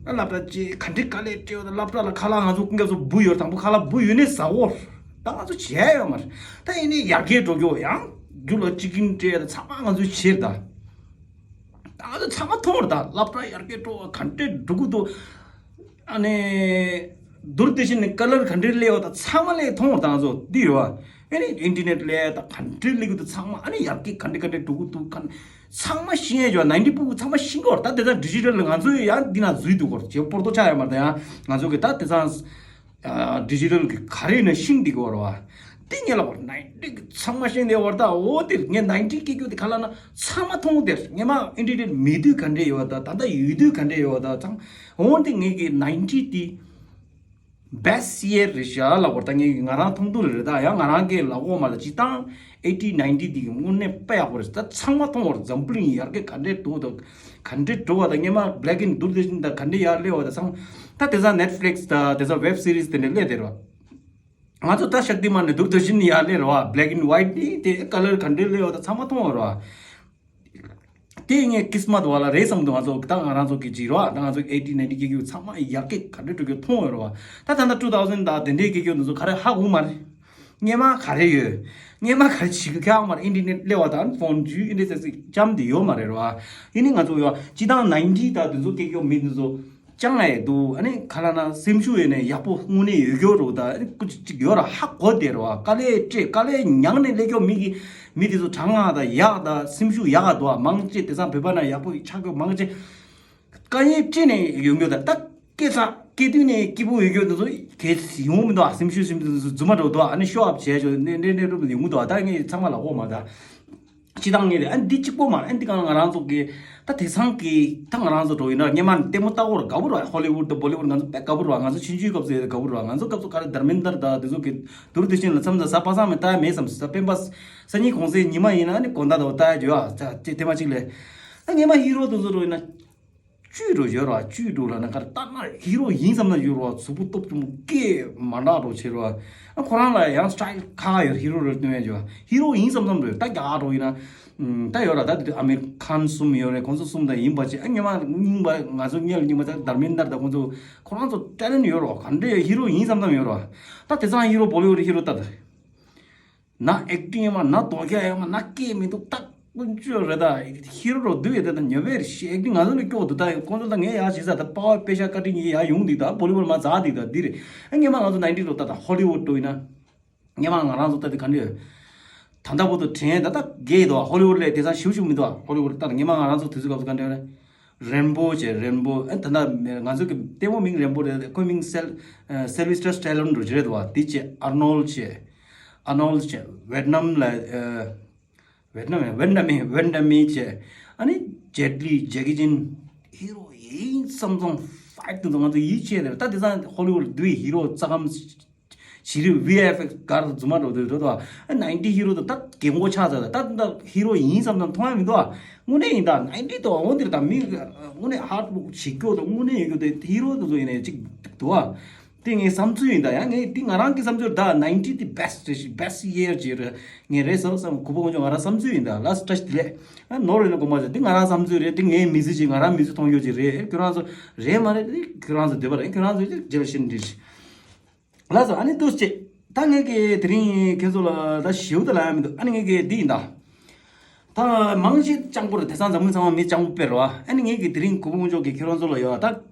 ཨ། སློབ་གྲྭ་ཅེ་ག་འདྲས་དཀའ་ལས་སྤྲད་ཡོད་ད། སློབ་གྲྭ་ལ་ཁ་ལག་ང་ཚོ་ཀུན་དགའ་ཚོ་འབུ་ཡོད་དང་པོ་ཁ་ལག་འབུ་ཡོད་ནས་ཟ་འོ། ད་ང་ཚོ་བྱས་ཡོད་མ་རེད། ད་ཡིན་ནས་ཡར་རྒྱས་འགྲོ་རྒྱུ་ཡང་རྒྱུ་ལ་ཅི་ཀིན་སྤྲད་ད་ཚང་མ་ང་ཚོས་བྱས་ད། ད་ང་ཚོ་ཚང་མ་མཐོང་བར་ད་སློབ་གྲྭ་ཡར་རྒྱས་འགྲོ་བ་ག་འདྲས་འགྲོ་གི་འདུག་ཨ་ནི་དུར་དེ་བཞིན་ནས་ཀ་ལར་ག་འདྲས་སླེབས་བ་ད་ཚང་མ་སླེབས་མཐོང་བར་ད་ང་ཚོ་འདི་ཡོད་བ། ཨ་ནི་ཨིན་ཊར་ནེཊ་སླེབས་ད་ག་འདྲས་སླེབས་གི་འདུག་ཚང་མ་ཨ་ནི་ཡར་རྒྱས་ག་འདྲས་ག་འདྲས་འགྲོ་གི་འདུག་ག་ཚང་མ་ཤེས་ཡ་ཡོད། ནའིན་ཊི་ཕྲུ་གུ་ཚང་མ་ཤེས་གི་བར་ད་དེང་སང་ཌི་ཇི་ཊལ་ལ་ང་ཚོ་ཡང་འདི་ན་འཛུལ་འདུག་གོ་ཇེ་སྤོར་ཏོ་ཆགས་ཡོད་མ་རེད། ད་ཡང་ང་ཚོ་གི་ད་དེང་སང་ཌི་ཇི་ཊལ་གི་ག་རེ་ཡིན་ན་ཤེས་འདི་གི་བར་བ། དེ་ངས་ལ་བར་ནའིན་ཊི་གི་ཚང་མ་ཤེས་འདི་བར་ད་འོ་དེ་ངས་ནའིན་ཊི་སྐད་རྒྱུག་དེ་ག་ལ་ན་ཚང་མ་མཐོང་དེར་ངས་མ་ཨིན་ཊར་ནེཊ་མེད་དུས་ག་འདྲས་ཡོད་ད། ད་ལྟ་ཡོད་དུས་ག་འདྲས་ཡོད་ད་ཚང་། འོ་དེ་ངས་གི་ནའིན་ཊི་དེ་བེ་སི་ཊི་ཡར་རེད་ཤག་ལབ་བར་ད་ངས་གི་ང་རང་མཐོང་ཐུབ་རེད། ད་ཡང་ང་རང་གི་ལབ་འོ་མ་ད་ཅི་ཏང་ཨེ་ཊི་ནའིན་ཊི་དེ་གི་དངོས་གནས་དཔེ་ཡག་པོ་རེད། ད་ཚང་མ་མཐོང་བར་འཛམ་བུ་གླིང་ཡར་རྒྱས་ག་འདྲས་འགྲོ་ད། ག་འདྲས་འགྲོ་བ་དང་སྔོན་མ་བྷི་ལེག་ཨིན་དུར་དེ་བཞིན་དང་ག་འདྲས་ཡར་སླེབས་བ་དང་ཚང་། ད་དེང་སང་ནེཊ་ཕི་ལིག་སི་དང་དེང་སང་ཝེབ་སི་རི་སི་དེ་འདྲས་སླེབས་བསྡད་རོ། ང་ཚོ་ད་ཤག་ཏི་མན་ནས་དུར་དུར་བཞིན་ཡར་སླེབས་རོ། བྷི་ལེག་ཨིན་ཝའིཊ་ནི་དེ་ཀ་ལར་ག་འདྲས་སླེབས་བ་དང་ཚང་མ་མཐོང་བ་རོ། དེ་ངས་ཀིས་མ་ཏི་བ་ལ་རེད་བསམ་འདུག་ང་ཚོ་ད་ང་རང་ཚོ་གི་ཅིག་རོ། ད་ང་ཚོ་ཨེ་ཊི་ནའིན་ཊི་སྐད་རྒྱུག་ཚང་མ་ཡར་རྒྱས་ག་འདྲས་འགྲོ་རྒྱུ་མཐོང་བ་རོ། ད་ད་ལྟ་ཊུ་ཐའུ་ཟན་དང་དེ་འདྲས་སྐད་རྒྱུག་འདི་ཚོ་ག་རེ་ཧ་གོ་མ་རེད། སྔོན་མ་ག་རེ་ཡོད། སྔོན་མ་ག་རེ་བྱེད་ཀྱི་ཁྱག་མར་ཨིན་ཊར་ནེཊ་སླེབས་པ་དང་ཕོན་ཇུས་ཨིན་ཊར་ནེཊ་ཅམ་དེ་ཡོད་མ་རེད་རོ། ཨ་ཡིན་ནི་ང་ཚོ་ཡོད་སྤྱི་བཏང་ནའིན་ཊི་དང་དེ་ཚོ་སྐད་རྒྱུག་མི་དེ་ཚོ་ཅང་ཨེ་འདུག་ཨ་ནི་ག་ལ་ན་སེམས་ཤུགས་ཡོད་ནས་ཡག་པོ་དངོས་གནས་ཡོད་རྒྱུ་རོ། ད་ཨ་ནི་ཀུ་ཅི་ཅིག་ཡོད་ར་ཧ་གོ་བསྡད་རོ། དཀའ་ལས་སྤྲད་དཀའ་ལས་མྱངས་ནས་སླེབས་རྒྱུ་མི་གི་མི་དེ་ཚོ་དྲང་ང་ད་ཡག་ད་སེམས་ཤུགས་ཡག་ག་འདུག་མང་ཆེ་དེང་སང་བོད་པ་ན་ཡག་པོ་ཆགས་རྒྱུ་མང་ཆེ། དཀའ་ངལ་སྤྲད་ནས་ཡོང་རྒྱུ་དང་ད་སྐད་ཆ་སྐད་དུས་ནས་སྐྱིད་པོ་ཡོང་རྒྱུ་དེ་ཚོ་གལ་སྲིད་ཡོང་མི་འདུག་སེམས་ཤུགས་སེམས་ཤུགས་རྫུན་མ་འགྲོ་འདུག་ཨ་ནི་ཤོ་ཨབ་བྱས་ཆོག་ནས་ནས་ནས་རུབ་ཡོང་གི་འདུག་ད་ངས་ཚང་མ་ལ་འོ་མ་ད་ སྤྱི་བཏང་ངེས་རེད། ཨ་འདི་གཅིག་པོ་མ་རེད། ཨ་འདི་གང་ང་རང་ཚོ་གི་ད་དེང་སང་གི་ད་ང་རང་ཚོ་འགྲོ་ཡིན་ན་སྔོན་མ་ལྟད་མོ་ལྟ་གོ་ར་དགའ་པོ་ར། ཧོ་ལི་ཝུད་དང་བོ་ལི་ཝུད་ང་ཚོ་དཔེ་དགའ་པོ་ར། ང་ཚོ་ཆུང་ཆུང་སྐབས་སུ་ཡོད་དགའ་པོ་ར། ང་ཚོ་སྐབས་སུ་ག་རེ་དར་མེན་དར་ད་དེ་ཚོ་གི་དུར་དེ་བཞིན་ལ་མཚམས་ད་གཟའ་པ་སངས་མེད་ལྟ་ཡ་མེད་བསམ་ས། སྤེན་པ་སང་ཉིན་གུང་སེང་ཉི་མ་ཡིན་ན་ཨ་ནི་དགོང་དག་ད་ལྟ་ཡ་བྱོས་ཨ་ཅེ་ཐེངས་མ་གཅིག་ལས། ད་སྔོན་མ་ཧི་རོ་དེ་ཚོ་འགྲོ་ཡིན་ན། བཅུ་འགྲོ་ཡོད་ར། བཅུ་འགྲོ་ལ་ན་གར་ལྟ་ན་ཧི་རོ་ཡིན་བསམ་ན་ཡོད་ར། གཟུགས་པོ་སྟོབས་ཆུང་སྐད་མ་འདྲ་འགྲོ་བྱེད་ར། ཨ་ཁོ་རང་ལ་ཡང་སི་ཊའིལ་ཁ་ཁ་ཡོད། ཧི་རོ་རེད་སྟོན་ཡ་ཅོ་ཧི་རོ་ཡིན་བསམ་བསམ་རེད། ད་རྒྱ་གར་འགྲོ་ཡིན་ན་ད་ཡོད་ར། ད་དེ་དུས་ཨ་མིར་ཁཱན་གསུམ་ཡོད་རེད། ཁོང་ཚོ་གསུམ་ད་ཡིན་པ་ཅི། ཨ་སྔོན་མ་རྙིང་པ་ང་ཚོ་སྔོན་ལ་རྙིང་པ་ད་དར་མེན་དར་ད་ཁོང་ཚོ་ཁོ་རང་ཚོ་ཊེ་ལེན་ཡོད་ར། ག་འདྲས་ཧི་རོ་ཡིན་བསམ་བསམ་ཡོད་ར། ད་དེང་སང་ཧི་རོ་བོ་ལི་ཝུཌ་ཧི་རོ་ད་ད། ན་ཨེག་ཊིང་ཡོད་མ་ན་རྡོ་རྒྱག་ཡོད་མ་ན་སྐད་མི་འདུག་ད་ཀུན་སྤྱོད་རེད། ད་ཧི་རོ་རོ་འདུག་ཡོད་ད་ད་ཉོ་བའི་ཨེག་ཊིང་ང་ཚོ་ནས་སྐྱོ་འདུག་ད་ཁོང་ཚོ་ད་ངས་ཡག་བྱེད་ས་ད་པ་བ་པེ་ཤ་ཀ་ཊིང་ཡག་ཡོང་འདུག་ད་བོ་ལི་ཝུཌ་མ་ཛ་འདུག་ད་འདི་རེད། ཨ་སྔོན་མ་ང་ཚོ་ནའིན་ཊི་རོ་ད་ད་ཧོ་ལི་ཝུཌ་འགྲོ་ཡིན་ན་སྔོན་མ་ང་རང་ཚོ་ད་དེ་ག་འདྲ་ཡོད། ད་ལྟ་བར་དུ་དྲན་ད་ད་རྒས་འདུག་ཧོ་ལི་ཝུཌ་ལས་དེང་སང་ཞེ་པོ་ཞེ་པོ་མི་འདུག་ཧོ་ལི་ཝུཌ་ད་སྔོན་མ་ང་རང་ཚོ་དུས་ཚོད་སྐབས་སུ་ག་འདྲ་ཡོད་རེད། རེན་བོ་བྱས་རེན་བོ། ཨ་ད་ལྟ་ང་ཚོ་གི་ལྟད་མོ་མིང་རེན་བོ་རེད། ཁོའི་མིང་སེལ་སེལ་བི་སི་ཊར་སི་ཊེ་ལོན་འགྲོ་གི་རེད་བ། དེ་བྱས་ཨར་ནོལ་བྱས། ཨར་ནོལ་བྱས་ཝེཊ་ནམ་ལ་ཨ་ཝེཊ་ནམ་ཝེན་ཌ་མི་ཝེན་ཌ་མི་བྱས། ཨ་ནི་ཇེཊ་ལི་ཇེ་ཀི་ཅན། ཧི་རོ་ཡིན་བསམ་བསམ་ཕའིཊ་དེ་ཚོ་ང་ཚོ་ཡིད་ཆེས་རེད། ད་དེང་སང་ཧོ་ལི་ཝུཌ་དུས་ཧི་རོ་རྩ་ཁམས་ཞི་རི་ཝི་ཨེཕ་ཨེགས་གར་རྫུན་མ་འགྲོ་དུས་འགྲོ་དོ། ཨ་ནའིན་ཊི་ཧི་རོ་དང་ད་རྒན་གོག་ཆགས་ཚར། ད་ད་ཧི་རོ་ཡིན་བསམ་བསམ་མཐོང་ཡ་མི་འདུག་ཨ་དངོས་གནས་ཡིན་ད་ནའིན་ཊི་དང་འོ་འདིར་ད་མི་དངོས་གནས་ཧར་ཌི་ཝོརཀ་བྱེད་སྐྱོ་དང་དངོས་གནས་ཡོད་རྒྱུ་དེ་ཧི་རོ་དེ་ཚོ་ཡིན་ནས་ཅིག་འདུག་ཨ། དེ་ངའི་བསམ་ཚུལ་ཡིན་ད། ཡང་ངས་དེ་ང་རང་གི་བསམ་ཚུལ་ད་ནའིན་ཊི་དེ་བེ་སི་ཊི་རེད། བེ་སི་ཊི་ཡི་ཡར་ཅིག་རེད་ངས་རེད་བསམ་བསམ། གུས་པ་དཀོན་མཆོག་ང་རང་བསམ་ཚུལ་ཡིན་ད། ལ་སི་ཊི་ཊ་ཆི་དེ་ལས་ཨ་ནོར་ཡོད་ན་དགོངས་པ་ཟེར། དེ་ང་རང་བསམ་ཚུལ་རེད། དེ་ངའི་མི་ཚེ་ཅིག་ང་རང་མི་ཚེ་མཐོང་རྒྱུ་ཅིག་རེད། ཁྱོད་རང་ཚོ་རེད་མ་རེད་དེ་ཁྱོད་རང་ཚོ་འདོད་པ་རེད། ཁྱོད་རང་ཚོ་ཅིག་རྗེས་ལ་ཤེས་ནི་རེད། ལགས་སོ། ཨ་ནི་འདུག་སེ་ད་ངས་ཀྱི་དེ་རིང་ཁྱེད་ཚོ་ལ་ད་ཞེ་པོ་ད་ལབ་ཡ་མི་འདུག་ཨ་ནི་ངས་ཀྱི་འདི་ཡིན་ད། ད་མང་ཆེ་སྤྱང་པོ་རེད། དེང་སང་འཛམ་གླིང་ཚང་མ་མི་སྤྱང་པོ་དཔེ་རེད་བ། ཨ་ནི་ངས་ཀྱི་དེ་རིང་གུས་པ་དཀོན་མཆོག་གིས་ཁྱེད་རང་ཚོ་ལ་ཡོད་ད་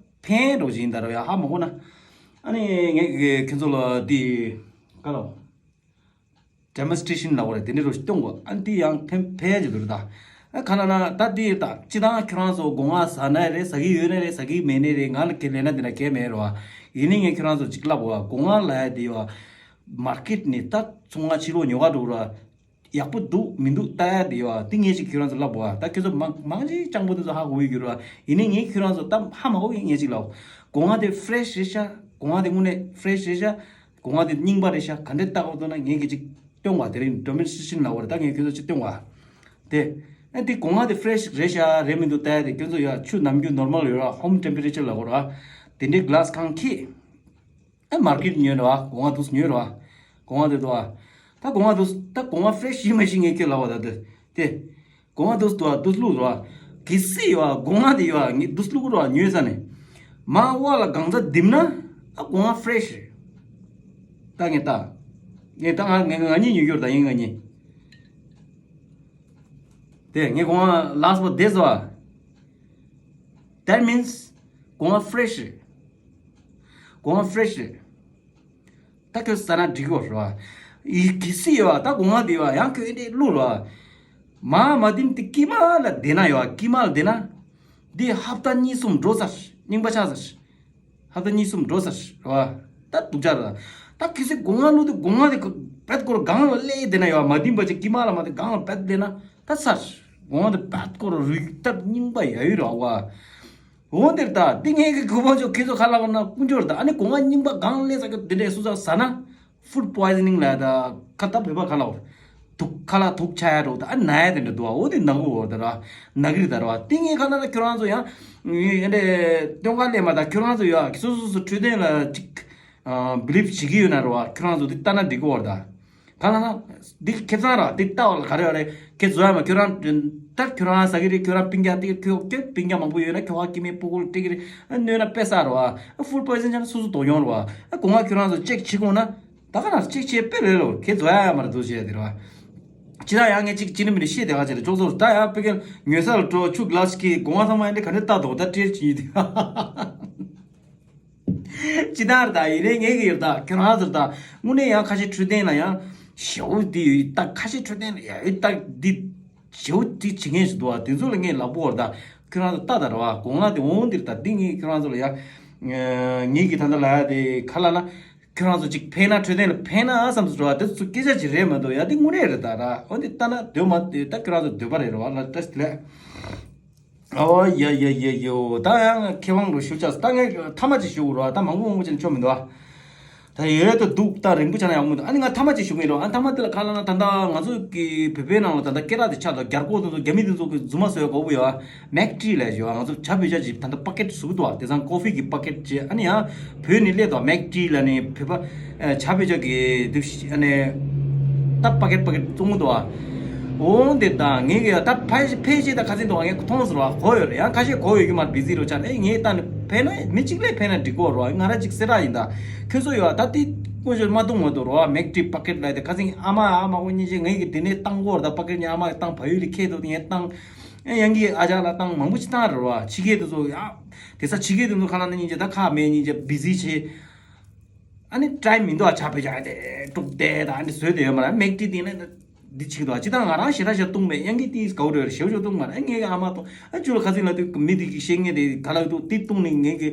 ཕན་རོགས་ཅིག་ཡིན་ད་རེད་ཡ། ཧ་མ་གོ་ན། ཨ་ནི་ངས་ཀྱི་ཁྱེད་ཚོ་ལ་འདི་ག་ལ་ཌེ་མོན་སི་ཊི་རེ་ཤན་ལབ་དགོས་རེད། དེ་འདྲ་རོགས་ཞིག་སྟོན་དགོས། ཨ་ནི་དེ་ཡང་ཕན་ཕན་ཡ་ཅིག་འདུག་རེད་ད། ཨ་ག་ལ་ན་ད་དེ་ད་སྤྱི་བཏང་ཁྱོད་རང་ཚོ་སྒོ་ང་ཟ་ན་རེད། ཟ་གི་ཡོད་ན་རེད། ཟ་གི་མེད་ན་རེད། ང་ལ་གལ་ལས་ན་དེ་འདྲ་གལ་མེད་རེད་བ། ཡིན་ནའི་ངས་ཁྱོད་རང་ཚོ་ཅིག་ལབ་དགོས་བ། སྒོ་ང་ལ་ཡ་དེ་བ། མར་ཀེཊ་ནས་ད་ཚོང་ང་ཕྱི་ལོགས་ཉོ་ག་འགྲོ་ར། ཡག་པོ་འདུག་མི་འདུག་ལྟ་ཡ་དེ་ཡོད་ཨ། དེ་ངས་ཅིག་ཁྱོད་རང་ཚོ་ལབ་དགོས་ཨ། ད་ཁྱོད་ཚོ་མང་མང་ཅིག་སྤྱང་པོ་དེ་ཚོ་ཧ་གོ་གི་ཡོད་རེད་བ། ཡིན་ནའི་ངས་ཁྱོད་རང་ཚོ་ད་ཧ་མ་གོ་གི་ངས་ཅིག་ལབ། སྒོ་ང་དེ་ཕེ་རེ་ཤི་རེད་ཤག་སྒོ་ང་དེ་དངོས་གནས་ཕེ་རེ་ཤི་རེད་ཤག་སྒོ་ང་དེ་རྙིང་པ་རེད་ཤག་ག་འདྲས་ལྟ་དགོས་འདུག་ན་ངས་ཀྱི་ཅིག་སྟོན་བ། དེ་རིང་ཌེ་མོན་སི་ཊི་རེ་ཤན་ལབ་དགོས་རེད། ད་ངས་ཁྱོད་ཚོ་ཅིག་སྟོན་བ། དེ་ཨ་དེ་སྒོ་ང་དེ་ཕེ་རེ་ཤི་རེད་ཤག་རེད་མི་འདུག་ལྟ་ཡ་དེ་ཁྱོད་ཚོ་ཡ་ཆུ་ནམ་རྒྱུན་ནོར་མལ་ཡོད་ར། ཧོམ་ཊེམ་པེ་རེ་ཅར་ལབ་དགོས་ར། དེ་འདྲའི་གི་ལཱ་སི་ཁང་ཁྱེར། ཨ་མར་ཀེཊ་ཉོས་རེད་བ། སྒོ་ང་དུས་ཉོས་རེད་བ། སྒོ་ང་དེ་དུ་བ། ད་སྒོ་ང་དུས་ད་སྒོ་ང་ཕེ་རེ་ཤི་ཡིན་མ་ཤི་ངས་ཁྱོད་ལབ་བ་ད་དེ། དེ། སྒོ་ང་དུས་དུ་བ་དུས་བླུག་རེད་བ། གི་སི་ཡོད་བ། སྒོ་ང་དེ་ཡོད་བ། ངས་དུས་བླུག་རེད་བ། ཉོས་ས་ནས། མ་བ་ལ་གང་ཚ་དིམ་ན། ཨ་སྒོ་ང་ཕེ་རེ་ཤི་རེད། ད་ངས་ད། ངས་ད་ང་ང་ང་གཉིས་ཉོས་རྒྱུ་རེད། ད་ཡིན་ང་གཉིས། དེ་ངས་སྒོ་ང་ལཱ་སི་པོ་དེ་ཟེར་བ། That means སྒོ་ང་ཕེ་རེ་ཤི་རེད། སྒོ་ང་ཕེ་རེ་ཤི་རེད། ད་ཁྱོད་ཟ་ན་འགྲིག་གོ་རེད་བ། ཡི་གི་སི་ཡོད་བ། ད་སྒོ་ང་དེ་བ་ཡང་ཁྱོད་འདྲས་བླུག་རེད་བ། མ་མ་དིམ་དེ་ཀི་མ་ལ་བསྡད་ན་ཡོད་བ། ཀི་མ་ལ་བསྡད་ན། འདི་ཧབ་ཏ་གཉིས་གསུམ་འགྲོ་ཚར། རྙིང་པ་ཆགས་ཚར། ཧབ་ཏ་གཉིས་གསུམ་འགྲོ་ཚར་རེད་བ། ད་སྡུག་ཅག་རེད། ད་གི་སི་སྒོ་ང་བླུག་དུས་སྒོ་ང་དེ་བེད་སྐོར་སྒང་ལ་སླེབས་བསྡད་ན་ཡོད་བ། མ་དིམ་པ་ཅིག་ཀི་མ་ལ་མ་དེ་སྒང་ལ་བེད་བསྡད་ན་ད་ཚར། སྒོ་ང་དེ་བེད་སྐོར་རུལ་ད་རྙིང་པ་ཡ་ཡོད་རེད་བ། འོ་འདིར་ད་འདི་ངས་ཀྱི་གུས་པ་མཆོག་ཁྱེད་ཚོ་ཁ་ལག་ན་དཀོན་མཆོག་རེད། ད་ཨ་ནི་སྒོ་ང་རྙིང་པ་སྒང་སླེབས་ས་གི་འདི་འདྲའི་སུ་ཚ་ཟ་ན། ཕུཌ་པོའི་ཛི་ནིང་ལ་ད་ཁ་ད་བོད་པ་ཁ་ལག་དུག་ཁ་ལག་དུག་ཆ་ཡ་འགྲོ། ད་ཨ་ན་ཡ་དེ་འདྲ་འདུག་བ། འོ་དེ་ན་གི་འོ་ད་ར་ན་གི་རེད་ད་ར་བ། དེ་ངས་ཁ་ལག་ན་ཁྱོད་རང་ཚོ་ཡང་ཨེ་འདྲ་སྟོན་ཁ་སླེབས་མ། ད་ཁྱོད་རང་ཚོ་ཡ་སོ་སོ་སོ་འཕྲོད་བསྟེན་ལ་ཅིག་བི་ལིབ་བྱེད་ཀྱི་ཡོད་ན་ར་བ། ཁྱོད་རང་ཚོ་དེ་ལྟ་ན་འགྲིག་གི་འོ་ད། གང་ལ་ན། འདི་ཁེ་བཟང་ར་འདི་ལྟ་བ་ལ་ག་རེ་བ་རེད། ཁེ་བཟོ་ཡ་མ་ཁྱོད་རང་། ད་ཁྱོད་རང་ཟ་གི་རེད། ཁྱོད་རང་སྤུན་ཀྱག་དེ་ཁྱོད་ཁྱོད་སྤུན་ཀྱག་མང་པོ་ཡོད་ན་ཁྱོད་ཧ་ཀི་མེད་སྤུ་གུར་སྤྲད་གི་རེད། ཨ་གནོད་ན་དཔེ་ས་ར་བ། ཨ་ཕུཌ་པོའི་ཛི་ནིང་ཆ་ན་སོ་སོ་དོ་ཡོང་ར་བ། ཨ་སྒོ་ང་ཁྱོད་རང་ཚོ་ཅེག་བྱེད་དགོས་ན། ད་ག་ན་ཅེག་བྱེད་དཔེ་རེད་ལོ། ཁེ་བཟོ་ཡ་མ་ར་འདུག་བྱས་དེ་ར་བ། ཅི་ད་ཡང་ངས་ཅིག་ཅི་ནི་མི་ནི་ཤེས་དེ་ག་ཅི་རེད། ཅོག་ཙོ་ད་ཡང་དཔེ་ཀན་ཉོས་ས་ལ་འགྲོ་ཆུ་གླ་ཞིག་གི་སྒོ་ང་ཚང་མ་ཡང་འདི་ག་འདྲས་ལྟ་དོ་ད་སྤྲེལ་ཅི་ཡིན་དེ། ཅི་ལྟར་ད་ཡིན་རེད། ངས་གི་ཡོད་ད་ཁྱོད་རང་ཚོར་ད་དངོས་གནས་ཡང་ཁ་ཤས་འཕྲོད་བསྟེན་ལ་ཡང་ཞེ་པོ་འདི་ཡོད་ད། ཁ་ཤས་འཕྲོད་བསྟེན་ལ་ཡང་ཡོད་ད་འདི་ཞེ་པོ་འདི་བྱེད་མཁན་ཞིག་འདུག་བ། དེ་ཚོ་ལ་ངས་ལབ་དགོས་རེད་ད། ཁྱོད་རང་ཚོ་ལྟ་ད་རེད་བ། སྒོ་ང་དེ་འོང་འདིར་ད་འདི་ངས་ཁྱོད་རང་ཚོ་ལ་ཡང་ངས་གི་ད་ལྟ་ལ་ཡ་དེ་ཁ་ལ་ན། ཁྱོད་རང་ཚོ་ཅིག་ཕན་ན་འཕྲོད་བསྟེན་ལ་ཕན་ན་བསམ་སོང་ར། དེ་ཚོ་སྐད་ཆ་ཅིག་རེད་མ་གཏོགས་ཡ་དེ་དངོས་གནས་རེད་ད་ར། འོ་འདི་ལྟ་ན་འདོད་མ་འདོད་ད་ཁྱོད་རང་ཚོ་འདོད་པ་རེད་ར་བ་ལ་ད་ལས། ཨོ་ཡ་ཡ་ཡ་ཡོ། ད་ཡང་མཁས་དབང་རུ་ཞུ་ཆགས་ད་ངས་ཐ་མ་ཅིག་ཞུ་ར། ད་མང་པོ་མང་པོ་ཅིག་ཆོ་མི་འདུག་ཨ། ད་ཡོད་དུ་འདུག་ད་རིང་པོ་ཆགས་ན་ཡག་མི་འདུག་ཨ་ནི་ང་ཐ་མ་ཅིག་ཞུ་གི་རོ། ཨ་ཐ་མ་དེ་ལ་ཁ་ལ་ན་ད་ལྟ་ང་ཚོ་གི་བོད་པའི་ནང་ལ་ད་ལྟ་སྐད་གྲགས་དེ་ཆགས་འདུག་རྒྱ་རྒོག་དེ་ཚོ་རྒྱ་མི་དེ་ཚོ་གི་རྫུན་མ་བཟོས་གོ་བོ་ཡོད་ཨ། མེག་ཏྲི་ལ་ཞུ་ཨ། ང་ཚོ་ཇ་བོད་ཇ་ཅིག་ད་ལྟ་པ་ཀེད་བཟོ་གི་འདུག་ཨ། དེ་ཚང་ཀོ་ཕི་གི་པ་ཀེད་ཅིག་ཨ་ནི་ཡང་བོད་ནས་སླེབས་འདུག་མེག་ཏྲི་ལ་ནི་བོད་པ་ཇ་བོད་ཇ་གི་དུ་ཨ་ནི་ད་པ་ཀེད་པ་ཀེད་བཙོང་གི་འདུག་ཨ། འོ་འདི་ད་ངས་གི་ད་ཕལ་ཕལ་ཆེར་ད་ཁ་སང་འདུག་ཨ། ངས་མཐོང་ཟེར་བ་གོ་ཡོད་རེད། ཡང་ཁ་ཤས་གོ་ཡོད་ཀྱི་མ་རེད། བི་ཟི་རུ་ཆགས་ཨེ། ངས་ད་ནི་ཕན་ན་མི་གཅིག་ལས་ཕན་ན་འགྲིག་གོ་རོ། ང་ར་གཅིག་སེ་ར་ཡིན་ད་ཁྱོད་ཚོ་ཡོད་ཨ། ད་དེ་དངོས་ཤོར་མ་གཏོང་མ་གཏོང་རོ། མེག་ཏྲི་པ་ཀེད་ལ་དེ་ཁ་སང་ཨ་མ་ཨ་མ་ཁོ་གཉིས་ཆེ་ངས་གི་དེ་ནས་བཏང་གོ་ར། ད་པ་ཀེད་གཉིས་ཨ་མ་བཏང་བ་ཡུལ་ལ་ཁྱེད་དོ་དེ་ངས་བཏང་། ཨེ་ཡང་གི་ཨ་ཅག་ལ་བཏང་མང་པོ་ཅིག་བཏང་རེད་བ། ཕྱི་རྒྱལ་དེ་ཚོ་ཡ། དེ་ས་ཕྱི་རྒྱལ་དེ་ཚོ་ཁ་ལ་ནི་སྙིང་རྗེ་ད་ཁ་མེད་སྙིང་རྗེ་བི་ཟི་ཆེ། ཨ་ནི་ཀྲའི་མི་འདུག་ཨ། ཆ་བེ་ཆ་དེ་དཀྲུག་དེ་ད་ཨ་ནི་བཟོས་དེ་ཡོད་མ་རེད། མེག་ཏི་དེ་ནི་འདི་ཆིག་འདུག་ཨ། ཅི་ད་ང་རང་ཞེ་དྲག་ཞེ་བཏུང་མེད། ཡང་གི་ཏིས་གའུ་རེ་ཞེ་བོ་ཞེ་བཏུང་མ་རེད། ངས་ཨ་མ་དང་ཨ་ཅུ་ལ་ཁ་སིང་ལ་དུས་མི་དེ་གི་བཤད་ངེས་དེ་ག་ལ་འདུག་ཏི་བཏུང་ནི་ངས་གི་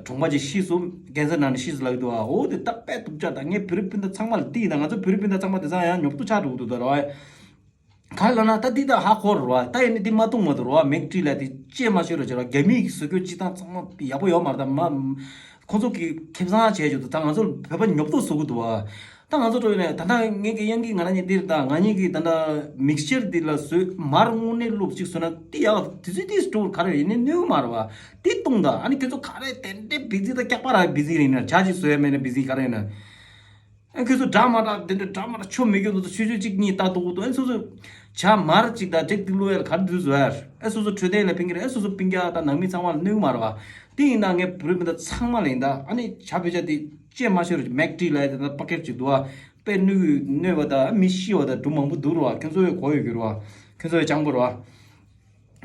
གྲོང་པ་ཅིག་ཤི་སོང་། ཀན་སར་ན་ནི་ཤི་སོང་ལ་འདུག་ཨ། འོ་དེ་ད་དཔེ་སྡུག་ཅག་ད། ངས་བོད་རིགས་སྤུན་ཟླ་ཚང་མ་ལ་ཏི་ཡིན་ད། ང་ཚོ་བོད་རིགས་སྤུན་ཟླ་ཚང་མ་དེ་ཚང་ཡང་ཉོབ་ཏོ་ཆགས་འགྲོ་གི་འདུག་ད་ར། ག་རེ་ལབ་ན་ད་འདི་ད་ཧ་གོ་རེད་བ། ད་ཡིན་ནི་འདི་མ་གཏོང་མ་གཏོང་རེད་བ། མེག་ཏྲི་ལ་དེ་ཅེས་མ་ཤོད་རོགས་བྱེད་རོགས། རྒྱ་མིའི་གི་བཟོ་བཀོད་སྤྱི་བཏང་ཚང་མ་ཡག་པོ་ཡོད་མ་རེད། ད་མ་ཁོང་ཚོ་གི་ཁེ་བཟང་བྱས་བྱུང་འདུག་ད་ང་ཚོ་བོད་པ་ཉོབ་ཏོ་བཟོ་གི་འདུག་བ། ད་ང་ཚོ་འགྲོ་ཡོད་ནས་ད་ལྟ་ངེད་ཀྱི་གཡང་གི་ང་རང་ཉིད་འདིར་ད་ང་གཉིས་ཀྱི་ད་ལྟ་མིག་སི་ཅར་འདི་ལ་བཟོས་མར་དངོས་གནས་བླུགས་གཅིག་བཟོས་ན་དེ་ཡག་དེ་ཚོའི་དེ་སྤྲོ་ག་རེ་ཡིན་ནི་གནོད་མ་རེད་བ། དེ་གཏོང་ད། ཨ་ནི་ཁྱེད་ཚོ་ག་རེ་དེ་འདྲའི་བི་ཟི་ད་སྐྱག་པ་ར་བི་ཟི་རེད་ན་ཇ་ཅིག་བཟོས་ཡ་མེད་ན་བི་ཟི་ག་རེ་ཡིན་ན། ཨ་ཁྱོད་ཚོ་འདྲ་མ་འདྲ་དེ་འདྲ་འདྲ་མ་འདྲ་ཆོ་མི་སྐྱོན་དུ་ཆུ་ཆུ་གཅིག་གཉིས་ལྟ་དུ་དུ་ཨ་སོ་སོ་ཇ་མར་གཅིག་དང་ཅིག་ཏི་ལོ་ཡལ་གར་དུ་བཟོ་ཡར་ཨ་སོ་སོ་འཕྲོད་བསྟེན་ལ་ཕན་གི་རེད། ཨ་སོ་སོ་སྤུན་ཀྱག་དང་ནང་མི་ཚང་མ་ལ་གནོད་མ་རེད་བ། དེ་ཡིན་ན་ངས་བུ་རུ་མི་འདི་ཚང་མ་ལ་ཡིན་ད། ཨ་ནི་ཇ་བེ་ཇ་དེ་ཅེས་མ་ཤོར་མེག་ཏྲི་ལ་ཡ་དེ་ད་པ་ཀེད་ཅིག་འདུག་བ། དཔེ་གནོད་གནོད་བ་དང་མི་ཤི་བ་དང་འབྲུ་མང་པོ་འདུག་རེད་བ། ཁྱོད་ཚོ་ཡོད་གོ་ཡོད་གི་རེད་བ། ཁྱོད་ཚོ་ཡོད་སྤྱང་པོ་རེད་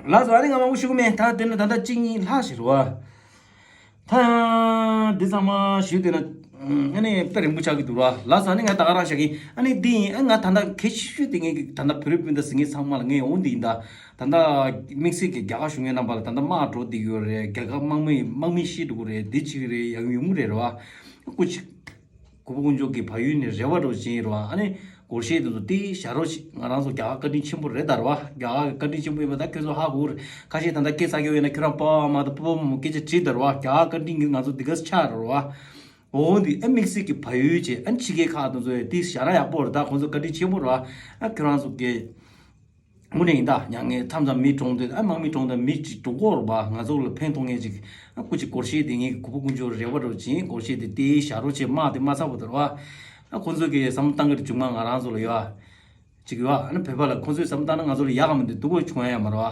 བ། ལགས་སོ། ཨ་ནི་ང་མང་པོ་ཞུ་གི་མེད། ད་དེ་ནི་ད་ལྟ་གཅིག་གཉིས་ལྷག་ཞིག་རེད་བ། ད་ཡང་འདི་ཚང་མ་ཞུས་དེ་ན་ཨ་ནི་དཔེ་རིང་པོ་ཆགས་ཀྱི་འདུག་ར། ལགས་སོ། ཨ་ནི་ང་ད་ག་རང་བཞག་གི། ཨ་ནི་འདི་ཡིན། ཨ་ང་ད་ལྟ་གལ་ཆེ་ཤོས་དེ་ངས་ཀྱི་ད་ལྟ་བོད་རིགས་སྤུན་ཟླ་ཟེར་མཁན་ཚང་མ་ལ་ངས་འོང་འདི་ཡིན་ད། ད་ལྟ་དམིགས་བསལ་གྱི་རྒྱ་གར་གཞུང་གི་རྣམ་པ་ལ་ད་ལྟ་དམག་འགྲོ་བསྡད་ཡོད་རེད། རྒྱ་གར་དམག་མི་དམག་མི་ཤི་འགྲོ་གི་རེད། འདི་བྱེད་ཀྱི་རེད། ཡག་ཡོང་གི་རེད་ར་བ། སྐུ་ཅི། གུ་པ་དཀོན་མཆོག་གི་བལ་ཡུལ་ནས་རེ་བ་རོ་བྱིན་རོ། ཨ་ནི་སྒོར་གཞས་དེ་ཚོ་དེ་བཞག་རོགས་ཤིག་ང་རང་ཚོ་རྒྱ་གར་བཀའ་དྲིན་ཆེན་པོ་རེད་ད་རོ། རྒྱ་གར་བཀའ་དྲིན་ཆེན་པོ་ཡིན་པ་ད་ཁྱོད་ཚོ་ཧ་གོ་རེད། ཁ་ཤས་ད་ལྟ་སྐད་ཆ་སྐྱོ་ཡོད་ན་ཁྱོད་རང་པ་མ་ད་པོ་མོ་སྐད་ཆ་དྲིས་ད་རོ། རྒྱ་གར་བཀའ་དྲིན་གྱིས་ང་ཚོ་འདི་ག་ཆགས་རོ། འོ་འདི་ཨ་དམིགས་བསལ་གྱི་བལ་ཡུལ་བྱས་ཨ་ནི་ཕྱི་རྒྱལ་ཁག་དེ་ཚོ་དེ་བཞག་ར་ཡག་པོ་རེད། ད་ཁོང་ཚོ་བཀའ་དྲིན་ཆེན་པོ་རོ། ཨ་ཁྱོད་རང་ཚོ་གི་དངོས་གནས་ཡིན་ད། མྱ་ངན་མཚམས་མཚམས་མི་གྲོངས་དུས་ཨ་དམག་མི་གྲོངས་དུས་མི་གཅིག་འགྲོ་གོ་རུ་བ། ང་ཚོ་ལ་ཕན་ཐོགས་ངེས་ཅིག་ཨ་སྐུ་ཅིག་སྒོར་གཞས་དེ་ངེད་ཀྱི་གུ་པ་དཀོན་མཆོག་རེ་བ་རུ་ཅིག་སྒོར་གཞས་དེ་དེའི་བཞག་རོགས་བྱེད། དམག་དེ་མ་ཚར་བ་དུ་རུ་བ། ཨ་ཁོང་ཚོ་གི་བསམ་བློ་བཏང་གི་རེད། མཇུག་མ་ང་རང་ཚོ་ལ་ཡོད་ཨ་ཅིག་ཡོད་ཨ། ཨ་ནི་བོད་པ་ལ་ཁོང་ཚོའི་བསམ་བློ་བཏང་ན་ང་ཚོ་ལ་ཡག་ག་མི་འདུག་སྡུག་གོ་བྱུང་ཡ་ཡ་མ་རུ་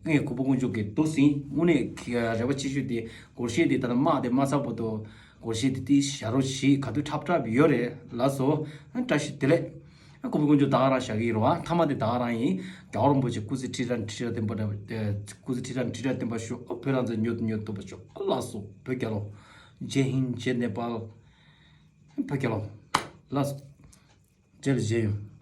བ། ངས་གུ་པ་དཀོན་མཆོག་གི་འདུག་ཟིན་དངོས་གནས་རེ་བ་ཆེ་ཤོས་དེ་སྒོར་གཞས་དེ་ད་ལྟ་དམག་དེ་མ་ཚར་བ་དུ་སྒོར་གཞས་དེ་དེའི་བཞག་རོགས་བྱེད། ག་དུས་འཁྲབ་འཁྲབ་ཡོད་རེད། ལགས་སོ། ཨ་བཀྲ་ཤིས་བདེ་ལེགས། ཨ་གུ་པ་དཀོན་མཆོག་ད་ག་རང་བཞག་གི་རོ། ཨ་ཐ་མ་དེ་ད་ག་རང་ཡིན། རྒྱལ་བ་རིན་པོ་ཆེ་སྐུ་ཚེ་ཁྲི་ཕྲག་ཁྲི་ཕྲག་བརྟན་པ། སྐུ་ཚེ་ཁྲི་ཕྲག་ཁྲི་ཕྲག་བརྟན་པ་ཤོག་ཨ་བོད་རང་བཙན་མྱུར་དུ་མྱུར་དུ་ཐོབ་པ་ཤོག་ཨ་ལགས་སོ། བོད་རྒྱལ་ལོ། ཇེ་ཧིན་ཇེ་ནེ་པཱལ། བོད་རྒྱལ་ལོ། ལགས་སོ། རྗེས་ལ་མཇལ་ཡོང་།